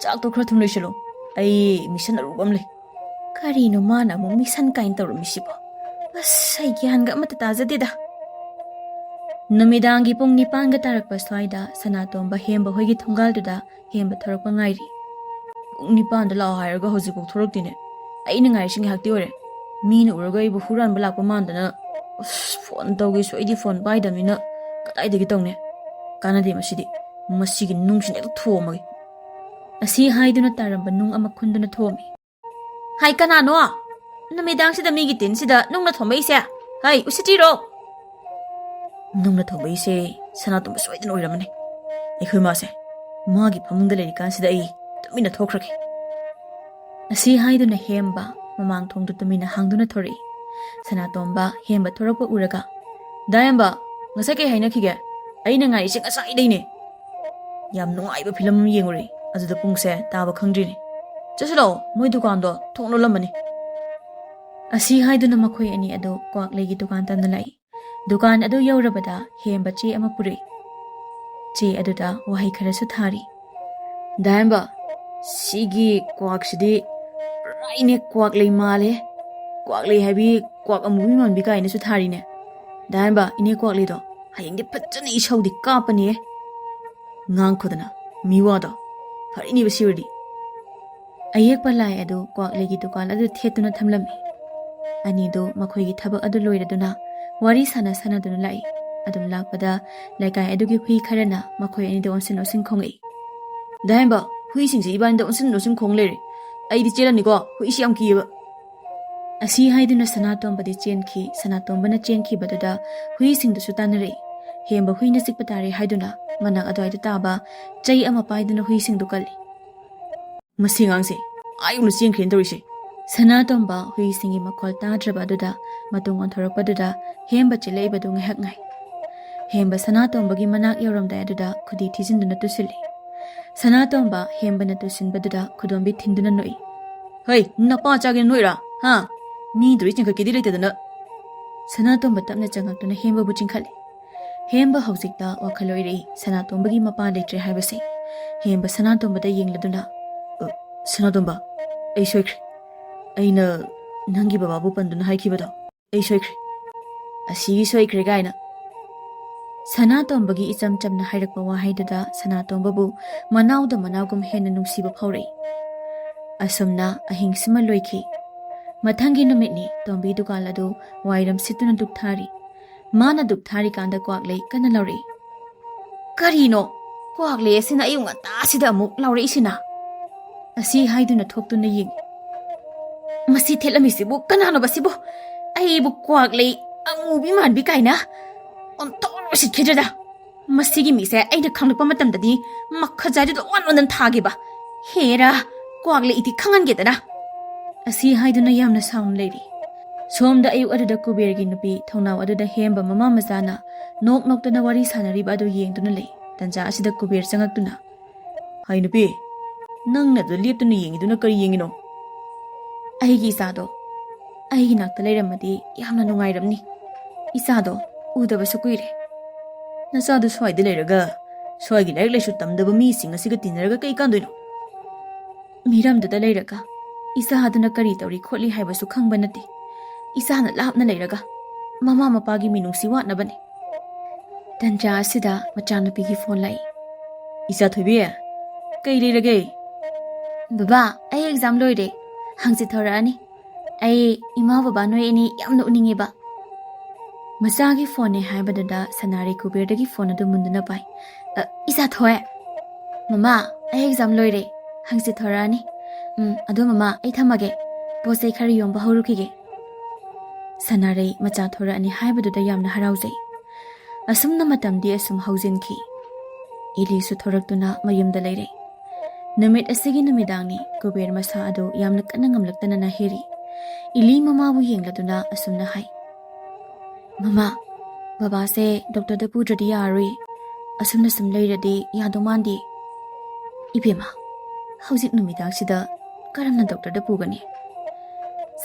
ꯆꯥꯛꯇꯣ ꯈꯔ ꯊꯨꯅ ꯂꯣꯏꯁꯤꯜꯂꯣ, ꯑꯩ ꯃꯤꯁꯟ ꯑꯔꯨꯕ ꯑꯃ ꯂꯩ꯫" ꯀꯔꯤꯅꯣ ꯃꯥꯅ ꯑꯃꯨꯛ ꯃꯤꯁꯟ ꯀꯥꯏꯅ ꯇꯧꯔꯝꯃꯤꯁꯤꯕꯣ? ꯑꯁ, ꯑꯩ ꯒ꯭ꯌꯥꯟꯒ ꯑꯃꯠꯇ ꯇꯥꯖꯗꯦꯗ꯫ ꯅꯨꯃꯤꯗꯥꯡꯒꯤ ꯄꯨꯡ ꯅꯤꯄꯥꯟꯒ ꯇꯥꯔꯛꯄ ꯁ꯭ꯋꯥꯏꯗ ꯁꯅꯥꯇꯣꯝꯕ ꯍꯦꯝꯕ ꯍꯣꯏꯒꯤ ꯊꯣꯡꯒꯥꯜꯗꯨꯗ ꯍꯦꯝꯕ ꯊꯣꯔꯛꯄ ꯉꯥꯏꯔꯤ꯫ "ꯄꯨꯡ ꯅꯤꯄꯥꯟꯗ ꯂꯥꯛꯑꯣ ꯍꯥꯏꯔꯒ ꯍꯧꯖꯤꯛꯐꯥꯎ ꯊꯣꯔꯛꯇꯦꯅꯦ꯫ ꯑꯩꯅ ꯉꯥꯏꯔꯤꯁꯤ ꯉꯥꯏꯍꯥꯛꯇꯤ ꯑꯣꯏꯔꯦ꯫ ꯃꯤꯅ ꯎꯔꯒ ꯑꯩꯕꯨ ꯍꯨꯔꯥꯟꯕ ꯂꯥꯛꯄ ꯃꯥꯟꯗꯅ꯫ ꯑꯁ, ꯐꯣꯟ ꯇꯧꯒꯦꯁꯨ ꯑꯩꯗꯤ ꯐꯣꯟ ꯄꯥꯏꯗꯕꯅꯤꯅ ꯀꯗꯥꯏꯗꯒꯤ ꯇꯧꯅꯤ? ꯀꯥꯟꯅꯗꯦ ꯃꯁꯤꯗꯤ꯫ ꯃꯁꯤꯒꯤ ꯅꯨꯡꯁꯤꯅ ꯍꯦꯛꯇ ꯊꯣꯝꯃꯒꯦ꯫" ꯑꯁꯤ ꯍꯥꯏꯗꯨꯅ ꯇꯥꯔꯝꯕ ꯅꯨꯡ ꯑꯃ ꯈꯨꯟꯗꯨꯅ ꯊꯣꯝꯃꯤ꯫ "ꯍꯥꯏ, ꯀꯅꯥꯅꯣ? ꯅꯨꯃꯤꯗꯥꯡꯁꯤꯗ ꯃꯤꯒꯤ ꯇꯤꯟꯁꯤꯗ ꯅꯨꯡꯅ ꯊꯣꯝꯕꯛꯏꯁꯦ? ꯍꯩ, ꯎꯁꯤꯠꯇ꯭ꯔꯤꯔꯣ?" "ꯅꯨꯡꯅ ꯊꯣꯝꯕꯛꯏꯁꯦ ꯁꯅꯥꯇꯣꯝꯕ ꯁꯣꯏꯗꯅ ꯑꯣꯏꯔꯝꯃꯅꯤ꯫ ꯑꯩꯈꯣꯏ ꯃꯥꯁꯦ, ꯃꯥꯒꯤ ꯐꯃꯨꯡꯗ ꯂꯩꯔꯤꯀꯥꯟꯁꯤꯗ ꯑꯩ ꯇꯨꯃꯤꯟꯅ ꯊꯣꯛꯈ꯭ꯔꯒꯦ꯫" ꯑꯁꯤ ꯍꯥꯏꯗꯨꯅ ꯍꯦꯝꯕ ꯃꯃꯥꯡ ꯊꯣꯡꯗꯨ ꯇꯨꯃꯤꯟꯅ ꯍꯥꯡꯗꯨꯅ ꯊꯣꯔꯛꯏ꯫ ꯁꯅꯥꯇꯣꯝꯕ ꯍꯦꯝꯕ ꯊꯣꯔꯛꯄ ꯎꯔꯒ, "ꯗꯥ ꯍꯦꯝꯕ, ꯉꯁꯥꯏ ꯀꯩ ꯍꯥꯏꯅꯈꯤꯒꯦ? ꯑꯩꯅ ꯉꯥꯏꯔꯤꯁꯦ ꯉꯁꯥꯏꯗꯩꯅꯦ꯫ ꯌꯥꯝ ꯅꯨꯡꯉꯥꯏꯕ ꯐꯤꯂꯝ ꯑꯃ ꯌꯦꯡꯉꯨꯔꯦ, ꯑꯗꯨꯗ ꯄꯨꯡꯁꯦ ꯇꯥꯕ ꯈꯪꯗ꯭ꯔꯤꯅꯦ꯫ ꯆꯠꯁꯤ ꯂꯥꯛꯑꯣ, ꯃꯣꯏ ꯗꯨꯀꯥꯟꯗꯣ ꯊꯣꯡ ꯂꯣꯜꯂꯝꯃꯅꯤ꯫" ꯑꯁꯤ ꯍꯥꯏꯗꯨꯅ ꯃꯈꯣꯏ ꯑꯅꯤ ꯑꯗꯨ ꯀ꯭ꯋꯥꯛꯂꯩꯒꯤ ꯗꯨꯀꯥꯟ ꯇꯝꯅ ꯂꯥꯛꯏ꯫ ꯗꯨꯀꯥꯟ ꯑꯗꯨ ꯌꯧꯔꯕꯗ ꯍꯦꯝꯕ ꯆꯦ ꯑꯃ ꯄꯨꯔꯛꯏ꯫ ꯆꯦ ꯑꯗꯨꯗ ꯋꯥꯍꯩ ꯈꯔꯁꯨ ꯊꯥꯔꯤ꯫ "ꯗꯥ ꯍꯦꯝꯕ, ꯁꯤꯒꯤ ꯀ꯭ꯋꯥꯛꯁꯤꯗꯤ ꯄꯨꯔꯥ ꯏꯅꯦ ꯀ꯭ꯋꯥꯛꯂꯩ ꯃꯥꯜꯂꯦ꯫ ꯀ꯭ꯋꯥꯛꯂꯩ ꯍꯥꯏꯕꯤ ꯀ꯭ꯋꯥꯛ ꯑꯃꯨꯕꯤ ꯃꯥꯟꯕꯤ ꯀꯥꯏꯅꯁꯨ ꯊꯥꯔꯤꯅꯦ꯫ ꯗꯥ ꯍꯦꯝꯕ, ꯏꯅꯦ ꯀ꯭ꯋꯥꯛꯂꯩꯗꯣ ꯍꯌꯦꯡꯗꯤ ꯐꯖꯅ ꯏꯁꯧꯗꯤ ꯀꯥꯞꯄꯅꯤꯍꯦ꯫" "ꯉꯥꯡꯈꯣꯗꯅ, ꯃꯤꯋꯥꯗꯣ꯫ ꯐꯔꯦꯅꯦꯕ ꯁꯤ ꯑꯣꯏꯔꯗꯤ, ꯑꯌꯦꯛꯄ ꯂꯥꯏ ꯑꯗꯨ ꯀ꯭ꯋꯥꯛꯂꯩꯒꯤ ꯗꯨꯀꯥꯟ ꯑꯗꯨ ꯊꯦꯠꯇꯨꯅ ꯊꯝꯂꯝꯃꯤ꯫ ꯑꯅꯤꯗꯨ ꯃꯈꯣꯏꯒꯤ ꯊꯕꯛ ꯑꯗꯨ ꯂꯣꯏꯔꯗꯨꯅ ꯋꯥꯔꯤ ꯁꯥꯟꯅ ꯁꯥꯟꯅꯗꯨꯅ ꯂꯥꯛꯏ꯫ ꯑꯗꯨꯝ ꯂꯥꯛꯄꯗ ꯂꯩꯀꯥꯏ ꯑꯗꯨꯒꯤ ꯍꯨꯏ ꯈꯔꯅ ꯃꯈꯣꯏ ꯑꯅꯤꯗ ꯑꯣꯟꯁꯤꯟ ꯑꯣꯟꯁꯤꯟ ꯈꯣꯡꯉꯛꯏ꯫ "ꯗꯥ ꯍꯦꯝꯕ, ꯍꯨꯏꯁꯤꯡꯁꯦ ꯏꯕꯥꯅꯤꯗ ꯑꯣꯟꯁꯤꯟ ꯑꯣꯟꯁꯤꯟ ꯈꯣꯡ ꯂꯩꯔꯦ꯫ ꯑꯩꯗꯤ ꯆꯦꯜꯂꯅꯤꯀꯣ, ꯍꯨꯏꯁꯤ ꯌꯥꯝ ꯀꯤꯌꯦꯕ"꯫ ꯑꯁꯤ ꯍꯥꯏꯗꯨꯅ ꯁꯅꯥꯇꯣꯝꯕꯗꯤ ꯆꯦꯟꯈꯤ꯫ ꯁꯅꯥꯇꯣꯝꯕꯅ ꯆꯦꯟꯈꯤꯕꯗꯨꯗ ꯍꯨꯏꯁꯤꯡꯗꯨꯁꯨ ꯇꯥꯟꯅꯔꯛꯏ꯫ ꯍꯦꯝꯕ ꯍꯨꯏꯅ ꯆꯤꯛꯄ ꯇꯥꯔꯦ ꯍꯥꯏꯗꯨꯅ ꯃꯅꯥꯛ ꯑꯗꯨꯋꯥꯏꯗ ꯇꯥꯕ ꯆꯩ ꯑꯃ ꯄꯥꯏꯗꯨꯅ ꯍꯨꯏꯁꯤꯡꯗꯨ ꯀꯜꯂꯤ꯫ "ꯃꯁꯤ ꯑꯉꯥꯡꯁꯦ ꯑꯥ ꯌꯧꯅ ꯆꯦꯟꯈ꯭ꯔꯦꯅ ꯇꯧꯔꯤꯁꯦ"꯫ ꯁꯅꯥꯇꯣꯝꯕ ꯍꯨꯏꯁꯤꯡꯒꯤ ꯃꯈꯣꯜ ꯇꯥꯗ꯭ꯔꯕ ꯑꯗꯨꯗ ꯃꯇꯨꯡ ꯑꯣꯟꯊꯣꯔꯛꯄꯗꯨꯗ ꯍꯦꯝꯕ ꯆꯦꯜꯂꯛꯏꯕꯗꯨ ꯉꯥꯏꯍꯥꯛ ꯉꯥꯏ꯫ ꯍꯦꯝꯕ ꯁꯅꯥꯇꯣꯝꯕꯒꯤ ꯃꯅꯥꯛ ꯌꯧꯔꯝꯗꯥꯏ ꯑꯗꯨꯗ ꯈꯨꯗꯤ ꯊꯤꯖꯤꯟꯗꯨꯅ ꯇꯨꯁꯤꯜꯂꯤ꯫ ꯁꯅꯥꯇꯣꯝꯕ ꯍꯦꯝꯕꯅ ꯇꯨꯁꯤꯟꯕꯗꯨꯗ ꯈꯨꯗꯣꯝꯕꯤ ꯊꯤꯟꯗꯨꯅ ꯅꯣꯛꯏ꯫ "ꯍꯩ, ꯅꯄꯥ ꯆꯥꯒꯦꯅ ꯅꯣꯛꯏꯔꯥ? ꯍꯥ? ꯃꯤ ꯇꯨꯔꯤ ꯆꯤꯡꯈꯠꯀꯦꯗꯤ ꯂꯩꯇꯗꯅ"꯫ ꯁꯅꯥꯇꯣꯝꯕ ꯇꯞꯅ ꯆꯪꯉꯛꯇꯨꯅ ꯍꯦꯝꯕꯕꯨ ꯆꯤꯡꯈꯠꯂꯤ꯫ ꯍꯦꯝꯕ ꯍꯧꯖꯤꯛꯇ ꯋꯥꯈꯜ ꯑꯣꯏꯔꯛꯏ, ꯁꯅꯥꯇꯣꯝꯕꯒꯤ ꯃꯄꯥ ꯂꯩꯇ꯭ꯔꯦ ꯍꯥꯏꯕꯁꯦ꯫ ꯍꯦꯝꯕ ꯁꯅꯥꯇꯣꯝꯕꯗ ꯌꯦꯡꯂꯗꯨꯅ, "ꯑ, ꯁꯅꯥꯇꯣꯝꯕ, ꯑꯩ ꯁꯣꯏꯈ꯭ꯔꯦ꯫ ꯑꯩꯅ ꯅꯪꯒꯤ ꯕꯕꯥꯕꯨ ꯄꯟꯗꯨꯅ ꯍꯥꯏꯈꯤꯕꯗꯣ ꯑꯩ ꯁꯣꯏꯈ꯭ꯔꯦ꯫ ꯑꯁꯤꯒꯤ ꯁꯣꯏꯈ꯭ꯔꯦ" ꯀꯥꯏꯅ꯫ ꯁꯅꯥꯇꯣꯝꯕꯒꯤ ꯏꯆꯝ ꯆꯝꯅ ꯍꯥꯏꯔꯛꯄ ꯋꯥꯍꯩꯗꯨꯗ ꯁꯅꯥꯇꯣꯝꯕꯕꯨ ꯃꯅꯥꯎꯗ ꯃꯅꯥꯎꯒꯨꯝ ꯍꯦꯟꯅ ꯅꯨꯡꯁꯤꯕ ꯐꯥꯎꯔꯛꯏ꯫ ꯑꯁꯨꯝꯅ ꯑꯍꯤꯡꯁꯤꯃ ꯂꯣꯏꯈꯤ꯫ ꯃꯊꯪꯒꯤ ꯅꯨꯃꯤꯠꯅꯤ ꯇꯣꯝꯕꯤ ꯗꯨꯀꯥꯟ ꯑꯗꯨ ꯋꯥꯏꯔꯝ ꯁꯤꯠꯇꯨꯅ ꯗꯨꯛ ꯊꯥꯔꯤ꯫ ꯃꯥꯅ ꯗꯨꯛ ꯊꯥꯔꯤꯀꯥꯟꯗ ꯀ꯭ꯋꯥꯛꯂꯩ ꯀꯟꯅ ꯂꯥꯎꯔꯛꯏ꯫ "ꯀꯔꯤꯅꯣ? ꯀ꯭ꯋꯥꯛꯂꯩ ꯑꯁꯤꯅ ꯑꯌꯨꯛ ꯉꯟꯇꯥꯁꯤꯗ ꯑꯃꯨꯛ ꯂꯥꯎꯔꯛꯏꯁꯤꯅ?" ꯑꯁꯤ ꯍꯥꯏꯗꯨꯅ ꯊꯣꯛꯇꯨꯅ ꯌꯦꯡꯉꯤ꯫ "ꯃꯁꯤ ꯊꯦꯠꯂꯝꯃꯤꯁꯤꯕꯨ ꯀꯅꯥꯅꯣꯕ ꯁꯤꯕꯨ? ꯑꯩꯕꯨ ꯀ꯭ꯋꯥꯛꯂꯩ ꯑꯃꯨꯕꯤ ꯃꯥꯟꯕꯤ ꯀꯥꯏꯅ ꯑꯣꯟꯊꯣꯛꯅ ꯎꯁꯤꯠꯈꯤꯗ꯭ꯔꯦꯗ꯫ ꯃꯁꯤꯒꯤ ꯃꯤꯁꯦ ꯑꯩꯅ ꯈꯪꯂꯛꯄ ꯃꯇꯝꯗꯗꯤ ꯃꯈꯖꯥꯏꯗꯨꯗ ꯑꯣꯟ ꯑꯣꯟꯗꯅ ꯊꯥꯒꯦꯕ꯫ ꯍꯦꯔꯥ, ꯀ꯭ꯋꯥꯛꯂꯩ ꯏꯗꯤ ꯈꯪꯍꯟꯒꯦꯗꯅ"꯫ ꯑꯁꯤ ꯍꯥꯏꯗꯨꯅ ꯌꯥꯝꯅ ꯁꯥꯎꯅ ꯂꯩꯔꯤ꯫ ꯁꯣꯝꯗ ꯑꯌꯨꯛ ꯑꯗꯨꯗ ꯀꯨꯕꯦꯔꯒꯤ ꯅꯨꯄꯤ ꯊꯣꯡꯅꯥꯎ ꯑꯗꯨꯗ ꯍꯦꯝꯕ ꯃꯃꯥ ꯃꯆꯥꯅ ꯅꯣꯛ ꯅꯣꯛꯇꯅ ꯋꯥꯔꯤ ꯁꯥꯟꯅꯔꯤꯕ ꯑꯗꯨ ꯌꯦꯡꯗꯨꯅ ꯂꯩ꯫ ꯇꯟꯖꯥ ꯑꯁꯤꯗ ꯀꯨꯕꯦꯔ ꯆꯪꯉꯛꯇꯨꯅ, "ꯍꯩ ꯅꯨꯄꯤ, ꯅꯪꯅ ꯑꯗꯨ ꯂꯦꯞꯇꯨꯅ ꯌꯦꯡꯉꯤꯗꯨꯅ ꯀꯔꯤ ꯌꯦꯡꯉꯤꯅꯣ?" "ꯑꯩꯒꯤ ꯏꯆꯥꯗꯣ ꯑꯩꯒꯤ ꯅꯥꯛꯇ ꯂꯩꯔꯝꯃꯗꯤ ꯌꯥꯝꯅ ꯅꯨꯡꯉꯥꯏꯔꯝꯅꯤ꯫ ꯏꯆꯥꯗꯣ ꯎꯗꯕꯁꯨ ꯀꯨꯏꯔꯦ"꯫ "ꯅꯆꯥꯗꯣ ꯁ꯭ꯋꯥꯏꯗ ꯂꯩꯔꯒ ꯁ꯭ꯋꯥꯏꯒꯤ ꯂꯥꯏꯔꯤꯛ ꯂꯥꯏꯁꯨ ꯇꯝꯗꯕ ꯃꯤꯁꯤꯡ ꯑꯁꯤꯒ ꯇꯤꯟꯅꯔꯒ ꯀꯩ ꯀꯥꯟꯗꯣꯏꯅꯣ?" "ꯃꯤꯔꯝꯗꯨꯗ ꯂꯩꯔꯒ ꯏꯆꯥꯗꯨꯅ ꯀꯔꯤ ꯇꯧꯔꯤ ꯈꯣꯠꯂꯤ ꯍꯥꯏꯕꯁꯨ ꯈꯪꯕ ꯅꯠꯇꯦ꯫ ꯏꯆꯥꯅ ꯂꯥꯞꯅ ꯂꯩꯔꯒ ꯃꯃꯥ ꯃꯄꯥꯒꯤ ꯃꯤꯅꯨꯡꯁꯤ ꯋꯥꯠꯅꯕꯅꯤ"꯫ ꯇꯟꯖꯥ ꯑꯁꯤꯗ ꯃꯆꯥꯅꯨꯄꯤꯒꯤ ꯐꯣꯟ ꯂꯥꯛꯏ꯫ "ꯏꯆꯥ ꯊꯣꯏꯕꯤ, ꯀꯩ ꯂꯩꯔꯒꯦ?" "ꯕꯕꯥ, ꯑꯩ ꯑꯦꯛꯖꯥꯝ ꯂꯣꯏꯔꯦ꯫ ꯍꯪꯆꯤꯠ ꯊꯣꯔꯛꯑꯅꯤ꯫ ꯑꯩ ꯏꯃꯥ ꯕꯕꯥ ꯅꯣꯏ ꯑꯅꯤ ꯌꯥꯝ ꯅꯣꯛꯅꯤꯡꯉꯦꯕ꯫" ꯃꯆꯥꯒꯤ ꯐꯣꯟꯅꯦ ꯍꯥꯏꯕꯗꯨꯗ ꯁꯅꯥꯔꯩ ꯀꯨꯕꯦꯔꯗꯒꯤ ꯐꯣꯟ ꯑꯗꯨ ꯃꯨꯟꯗꯨꯅ ꯄꯥꯏ꯫ "ꯑ, ꯏꯆꯥ ꯊꯣꯏ꯫ ꯃꯃꯥ, ꯑꯩ ꯑꯦꯛꯖꯥꯝ ꯂꯣꯏꯔꯦ꯫ ꯍꯪꯆꯤꯠ ꯊꯣꯔꯛꯑꯅꯤ꯫ ꯎꯝ, ꯑꯗꯣ ꯃꯃꯥ, ꯑꯩ ꯊꯝꯃꯒꯦ꯫ ꯄꯣꯠ ꯆꯩ ꯈꯔ ꯌꯣꯟꯕ ꯍꯧꯔꯨꯈꯤꯒꯦ꯫" ꯁꯅꯥꯔꯩ ꯃꯆꯥ ꯊꯣꯔꯛꯑꯅꯤ ꯍꯥꯏꯕꯗꯨꯗ ꯌꯥꯝꯅ ꯍꯔꯥꯎꯖꯩ꯫ ꯑꯁꯨꯝꯅ ꯃꯇꯝꯗꯤ ꯑꯁꯨꯝ ꯍꯧꯖꯤꯟꯈꯤ꯫ ꯏꯂꯤꯁꯨ ꯊꯣꯔꯛꯇꯨꯅ ꯃꯌꯨꯝꯗ ꯂꯩꯔꯦ꯫ ꯅꯨꯃꯤꯠ ꯑꯁꯤꯒꯤ ꯅꯨꯃꯤꯗꯥꯡꯅꯤ꯫ ꯀꯨꯕꯦꯔ ꯃꯁꯥ ꯑꯗꯨ ꯌꯥꯝꯅ ꯀꯟꯅ ꯉꯝꯂꯛꯇꯅ ꯅꯥꯍꯦꯔꯤ꯫ ꯏꯂꯤ ꯃꯃꯥꯕꯨ ꯌꯦꯡꯂꯗꯨꯅ ꯑꯁꯨꯝꯅ ꯍꯥꯏ, "ꯃꯃꯥ, ꯕꯕꯥꯁꯦ ꯗꯣꯛꯇꯔꯗ ꯄꯨꯗ꯭ꯔꯗꯤ ꯌꯥꯔꯔꯣꯏ꯫ ꯑꯁꯨꯝꯅ ꯁꯨꯝ ꯂꯩꯔꯗꯤ ꯌꯥꯗꯧ ꯃꯥꯟꯗꯦ꯫ ꯏꯕꯦꯝꯃ, ꯍꯧꯖꯤꯛ ꯅꯨꯃꯤꯗꯥꯡꯁꯤꯗ ꯀꯔꯝꯅ ꯗꯣꯛꯇꯔꯗ ꯄꯨꯒꯅꯤ?"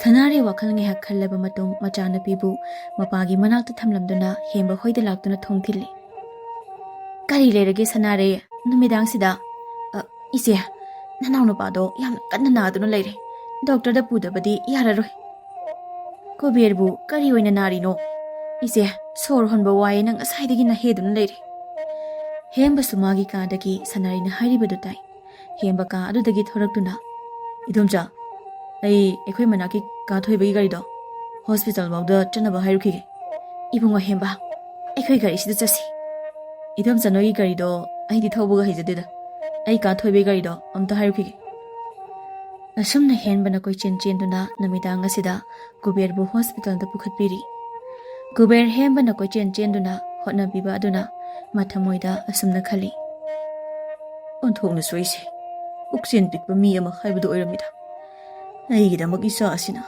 ꯁꯅꯥꯔꯩ ꯋꯥꯈꯜ ꯉꯥꯏꯍꯥꯛ ꯈꯜꯂꯕ ꯃꯇꯨꯡ ꯃꯆꯥꯅꯨꯄꯤꯕꯨ ꯃꯄꯥꯒꯤ ꯃꯅꯥꯛꯇ ꯊꯝꯂꯝꯗꯨꯅ ꯍꯦꯝꯕ ꯍꯣꯏꯗ ꯂꯥꯛꯇꯨꯅ ꯊꯣꯡ ꯊꯤꯜꯂꯤ꯫ "ꯀꯔꯤ ꯂꯩꯔꯒꯦ ꯁꯅꯥꯔꯩ ꯅꯨꯃꯤꯗꯥꯡꯁꯤꯗ?" "ꯑ, ꯏꯆꯦ, ꯅꯅꯥꯎꯅꯨꯄꯥꯗꯣ ꯌꯥꯝꯅ ꯀꯟꯅ ꯅꯥꯗꯨꯅ ꯂꯩꯔꯦ꯫ ꯗꯣꯛꯇꯔꯗ ꯄꯨꯗꯕꯗꯤ ꯌꯥꯔꯔꯣꯏ꯫" "ꯀꯨꯕꯦꯔꯕꯨ ꯀꯔꯤ ꯑꯣꯏꯅ ꯅꯥꯔꯤꯅꯣ?" "ꯏꯆꯦ, ꯁꯣꯔ ꯍꯣꯟꯕ ꯋꯥꯏꯌꯦꯅ ꯉꯁꯥꯏꯗꯒꯤ ꯅꯥꯍꯦꯗꯨꯅ ꯂꯩꯔꯦ꯫" ꯍꯦꯝꯕꯁꯨ ꯃꯥꯒꯤ ꯀꯥꯗꯒꯤ ꯁꯅꯥꯔꯩꯅ ꯍꯥꯏꯔꯤꯕꯗꯨ ꯇꯥꯏ꯫ ꯍꯦꯝꯕ ꯀꯥ ꯑꯗꯨꯗꯒꯤ ꯊꯣꯔꯛꯇꯨꯅ, "ꯏꯗꯣꯝꯆꯥ, ꯑꯩ ꯑꯩꯈꯣꯏ ꯃꯅꯥꯛꯀꯤ ꯀꯥ ꯊꯣꯏꯕꯒꯤ ꯒꯥꯔꯤꯗꯣ ꯍꯣꯁꯄꯤꯇꯥꯜ ꯐꯥꯎꯗ ꯆꯠꯅꯕ ꯍꯥꯏꯔꯨꯈꯤꯒꯦ꯫" "ꯏꯕꯨꯡꯉꯣ ꯍꯦꯝꯕ, ꯑꯩꯈꯣꯏ ꯒꯥꯔꯤꯁꯤꯗ ꯆꯠꯁꯤ꯫" "ꯏꯗꯣꯝꯆꯥ, ꯅꯣꯏꯒꯤ ꯒꯥꯔꯤꯗꯣ ꯑꯩꯗꯤ ꯊꯧꯕꯒ ꯍꯩꯖꯗꯦꯗ꯫ ꯑꯩ ꯀꯥ ꯊꯣꯏꯕꯒꯤ ꯒꯥꯔꯤꯗꯣ ꯑꯝꯇ ꯍꯥꯏꯔꯨꯈꯤꯒꯦ꯫" ꯑꯁꯨꯝꯅ ꯍꯦꯝꯕꯅ ꯀꯣꯏꯆꯦꯟ ꯆꯦꯟꯗꯨꯅ ꯅꯨꯃꯤꯗꯥꯡ ꯑꯁꯤꯗ ꯀꯨꯕꯦꯔꯕꯨ ꯍꯣꯁꯄꯤꯇꯥꯜꯗ ꯄꯨꯈꯠꯄꯤꯔꯤ꯫ ꯀꯨꯕꯦꯔ ꯍꯦꯝꯕꯅ ꯀꯣꯏꯆꯦꯟ ꯆꯦꯟꯗꯨꯅ ꯍꯣꯠꯅꯕꯤꯕ ꯑꯗꯨꯅ ꯃꯊꯃꯣꯏꯗ ꯑꯁꯨꯝꯅ ꯈꯜꯂꯤ, "ꯑꯣꯟꯊꯣꯛꯅ ꯁꯣꯏꯁꯦ꯫ ꯄꯨꯛꯆꯦꯜ ꯄꯤꯛꯄ ꯃꯤ ꯑꯃ ꯍꯥꯏꯕꯗꯨ ꯑꯣꯏꯔꯝꯃꯤꯗ꯫ ꯑꯩꯒꯤꯗꯃꯛ ꯏꯆꯥ ꯑꯁꯤꯅ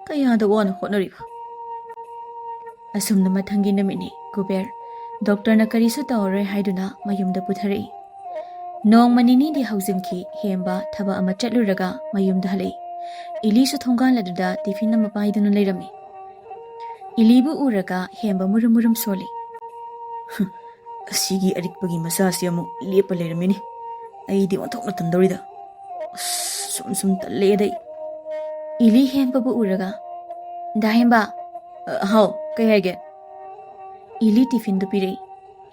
ꯀꯌꯥꯗ ꯋꯥꯅ ꯍꯣꯠꯅꯔꯤꯕ꯫" ꯑꯁꯨꯝꯅ ꯃꯊꯪꯒꯤ ꯅꯨꯃꯤꯠꯅꯤ꯫ ꯀꯨꯕꯦꯔ ꯗꯣꯛꯇꯔꯅ ꯀꯔꯤꯁꯨ ꯇꯧꯔꯔꯣꯏ ꯍꯥꯏꯗꯨꯅ ꯃꯌꯨꯝꯗ ꯄꯨꯊꯔꯛꯏ꯫ ꯅꯣꯡꯃ ꯅꯤꯅꯤꯗꯤ ꯍꯧꯖꯤꯟꯈꯤ꯫ ꯍꯦꯝꯕ ꯊꯕꯛ ꯑꯃ ꯆꯠꯂꯨꯔꯒ ꯃꯌꯨꯝꯗ ꯍꯜꯂꯛꯏ꯫ ꯏꯂꯤꯁꯨ ꯊꯣꯡꯒꯥꯜ ꯑꯗꯨꯗ ꯇꯤꯐꯤꯟ ꯑꯃ ꯄꯥꯏꯗꯨꯅ ꯂꯩꯔꯝꯃꯤ꯫ ꯏꯂꯤꯕꯨ ꯎꯔꯒ ꯍꯦꯝꯕ ꯃꯨꯔꯨꯝ ꯃꯨꯔꯨꯝ ꯁꯣꯜꯂꯤ꯫ "ꯍꯨꯝ, ꯑꯁꯤꯒꯤ ꯑꯔꯤꯛꯄꯒꯤ ꯃꯆꯥꯁꯤ ꯑꯃꯨꯛ ꯂꯦꯞꯄ ꯂꯩꯔꯝꯃꯤꯅꯤ꯫ ꯑꯩꯗꯤ ꯑꯣꯟꯊꯣꯛꯅ ꯇꯟꯗꯧꯔꯤꯗ꯫ ꯑꯁ, ꯁꯨꯝ ꯁꯨꯝ ꯇꯜꯂꯛꯑꯦꯗ ꯑꯩ꯫" ꯏꯂꯤ ꯍꯦꯝꯕꯕꯨ ꯎꯔꯒ, "ꯗꯥ ꯍꯦꯝꯕ꯫" "ꯑ, ꯍꯥꯎ, ꯀꯩ ꯍꯥꯏꯒꯦ?" ꯏꯂꯤ ꯇꯤꯐꯤꯟꯗꯨ ꯄꯤꯔꯛꯏ꯫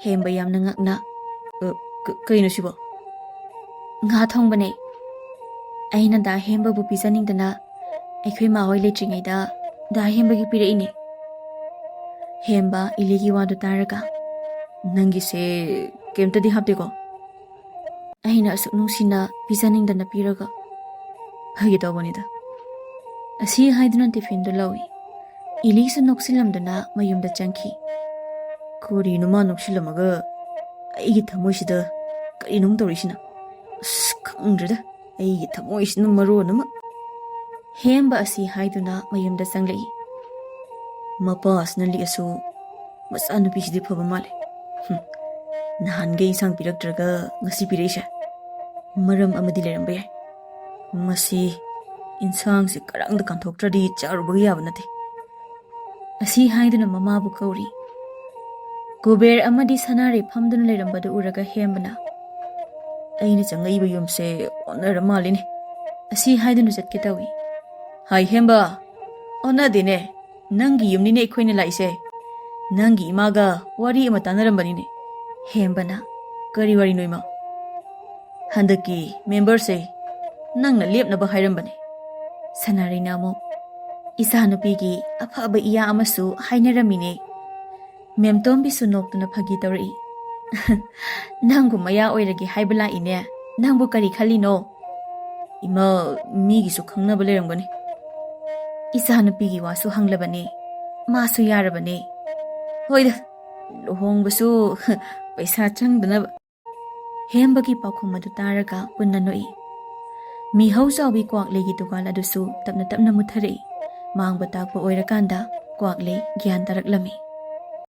ꯍꯦꯝꯕ ꯌꯥꯝꯅ ꯉꯛꯅ, "ꯑ, ꯀ-, ꯀꯩꯅꯣ ꯁꯤꯕꯣ?" "ꯉꯥ ꯊꯣꯡꯕꯅꯦ꯫" ꯑꯩꯅ ꯗꯥ ꯍꯦꯝꯕꯕꯨ ꯄꯤꯖꯅꯤꯡꯗꯅ ꯑꯩꯈꯣꯏ ꯃꯥ ꯍꯣꯏ ꯂꯩꯇ꯭ꯔꯤꯉꯩꯗ ꯗꯥ ꯍꯦꯝꯕꯒꯤ ꯄꯤꯔꯛꯏꯅꯦ꯫ ꯍꯦꯝꯕ ꯏꯂꯤꯒꯤ ꯋꯥꯗꯨ ꯇꯥꯔꯒ, "ꯅꯪꯒꯤꯁꯦ ꯀꯩꯝꯇꯗꯤ ꯍꯥꯞꯇꯦꯀꯣ?" ꯑꯩꯅ ꯑꯁꯨꯛ ꯅꯨꯡꯁꯤꯅ ꯄꯤꯖꯅꯤꯡꯗꯅ ꯄꯤꯔꯒ꯫ "ꯐꯒꯦ ꯇꯧꯕꯅꯤꯗ"꯫ ꯑꯁꯤ ꯍꯥꯏꯗꯨꯅ ꯇꯤꯐꯤꯟꯗꯨ ꯂꯧꯏ꯫ ꯏꯂꯤꯁꯨ ꯅꯣꯛꯁꯤꯜꯂꯝꯗꯨꯅ ꯃꯌꯨꯝꯗ ꯆꯪꯈꯤ꯫ ꯀꯔꯤꯅꯣ ꯃꯥ ꯅꯣꯛꯁꯤꯜꯂꯝꯃꯒ ꯑꯩꯒꯤ ꯊꯃꯣꯏꯁꯤꯗ ꯀꯔꯤꯅꯣꯝ ꯇꯧꯔꯤꯁꯤꯅ? ꯑꯁ, ꯈꯪꯗ꯭ꯔꯦꯗ, ꯑꯩꯒꯤ ꯊꯃꯣꯏꯁꯤꯅ ꯃꯔꯣꯟ ꯑꯃ꯫ ꯍꯦꯝꯕ ꯑꯁꯤ ꯍꯥꯏꯗꯨꯅ ꯃꯌꯨꯝꯗ ꯆꯪꯂꯛꯏ꯫ ꯃꯄꯥꯁꯤꯅ ꯂꯤꯛꯑꯁꯨ ꯃꯆꯥꯅꯨꯄꯤꯁꯤꯗꯤ ꯐꯕ ꯃꯥꯜꯂꯦ꯫ ꯍꯨꯝ, ꯅꯍꯥꯟꯒꯩ ꯏꯟꯁꯥꯡ ꯄꯤꯔꯛꯇ꯭ꯔꯒ ꯉꯁꯤ ꯄꯤꯔꯛꯏꯁꯦ ꯃꯔꯝ ꯑꯃꯗꯤ ꯂꯩꯔꯝꯕ ꯌꯥꯏ꯫ ꯃꯁꯤ ꯏꯟꯁꯥꯡꯁꯤ ꯀꯔꯝꯗ ꯀꯥꯟꯊꯣꯛꯇ꯭ꯔꯗꯤ ꯆꯥꯔꯨꯕꯒ ꯌꯥꯕ ꯅꯠꯇꯦ꯫ ꯑꯁꯤ ꯍꯥꯏꯗꯨꯅ ꯃꯃꯥꯕꯨ ꯀꯧꯔꯤ꯫ ꯀꯨꯕꯦꯔ ꯑꯃꯗꯤ ꯁꯅꯥꯔꯩ ꯐꯝꯗꯨꯅ ꯂꯩꯔꯝꯕꯗꯨ ꯎꯔꯒ ꯍꯦꯝꯕꯅ, "ꯑꯩꯅ ꯆꯪꯉꯛꯏꯕ ꯌꯨꯝꯁꯦ ꯑꯣꯟꯅꯔ ꯃꯥꯜꯂꯤꯅꯦ"꯫ ꯑꯁꯤ ꯍꯥꯏꯗꯨꯅ ꯆꯠꯀꯦ ꯇꯧꯏ꯫ "ꯍꯥꯏ ꯍꯦꯝꯕ, ꯑꯣꯟꯅꯗꯦꯅꯦ, ꯅꯪꯒꯤ ꯌꯨꯝꯅꯤꯅꯦ ꯑꯩꯈꯣꯏꯅ ꯂꯥꯛꯏꯁꯦ꯫ ꯅꯪꯒꯤ ꯏꯃꯥꯒ ꯋꯥꯔꯤ ꯑꯃ ꯇꯥꯟꯅꯔꯝꯕꯅꯤꯅꯦ"꯫ ꯍꯦꯝꯕꯅ, "ꯀꯔꯤ ꯋꯥꯔꯤꯅꯣ ꯏꯃꯥ?" "ꯍꯟꯗꯛꯀꯤ ꯃꯦꯝꯕꯔꯁꯦ ꯅꯪꯅ ꯂꯦꯞꯅꯕ ꯍꯥꯏꯔꯝꯕꯅꯦ"꯫ ꯁꯅꯥꯔꯩꯅ ꯑꯃꯨꯛ, "ꯏꯆꯥꯅꯨꯄꯤꯒꯤ ꯑꯐꯕ ꯏꯌꯥ ꯑꯃꯁꯨ ꯍꯥꯏꯅꯔꯝꯃꯤꯅꯦ"꯫ ꯃꯦꯝꯇꯣꯝꯕꯤꯁꯨ ꯅꯣꯛꯇꯨꯅ ꯐꯥꯒꯤ ꯇꯧꯔꯛꯏ꯫ "ꯅꯪꯕꯨ ꯃꯌꯥ ꯑꯣꯏꯔꯒꯦ ꯍꯥꯏꯕ ꯂꯥꯛꯏꯅꯦ꯫ ꯅꯪꯕꯨ ꯀꯔꯤ ꯈꯜꯂꯤꯅꯣ?" "ꯏꯃꯥ, ꯃꯤꯒꯤꯁꯨ ꯈꯪꯅꯕ ꯂꯩꯔꯝꯒꯅꯤ"꯫ "ꯏꯆꯥꯅꯨꯄꯤꯒꯤ ꯋꯥꯁꯨ ꯍꯪꯂꯕꯅꯦ, ꯃꯥꯁꯨ ꯌꯥꯔꯕꯅꯦ"꯫ "ꯍꯣꯏꯗ, ꯂꯨꯍꯣꯡꯕꯁꯨ ꯄꯩꯁꯥ ꯆꯪꯗꯅꯕ"꯫ ꯍꯦꯝꯕꯒꯤ ꯄꯥꯎꯈꯨꯝ ꯑꯗꯨ ꯇꯥꯔꯒ ꯄꯨꯟꯅ ꯅꯣꯛꯏ꯫ ꯃꯤꯍꯧ ꯆꯥꯎꯕꯤ ꯀ꯭ꯋꯥꯛꯂꯩꯒꯤ ꯗꯨꯀꯥꯟ ꯑꯗꯨꯁꯨ ꯇꯞꯅ ꯇꯞꯅ ꯃꯨꯠꯊꯔꯛꯏ꯫ ꯃꯥꯡꯕ ꯇꯥꯛꯄ ꯑꯣꯏꯔꯀꯥꯟꯗ ꯀ꯭ꯋꯥꯛꯂꯩ ꯒ꯭ꯌꯥꯟ ꯇꯥꯔꯛꯂꯝꯃꯤ꯫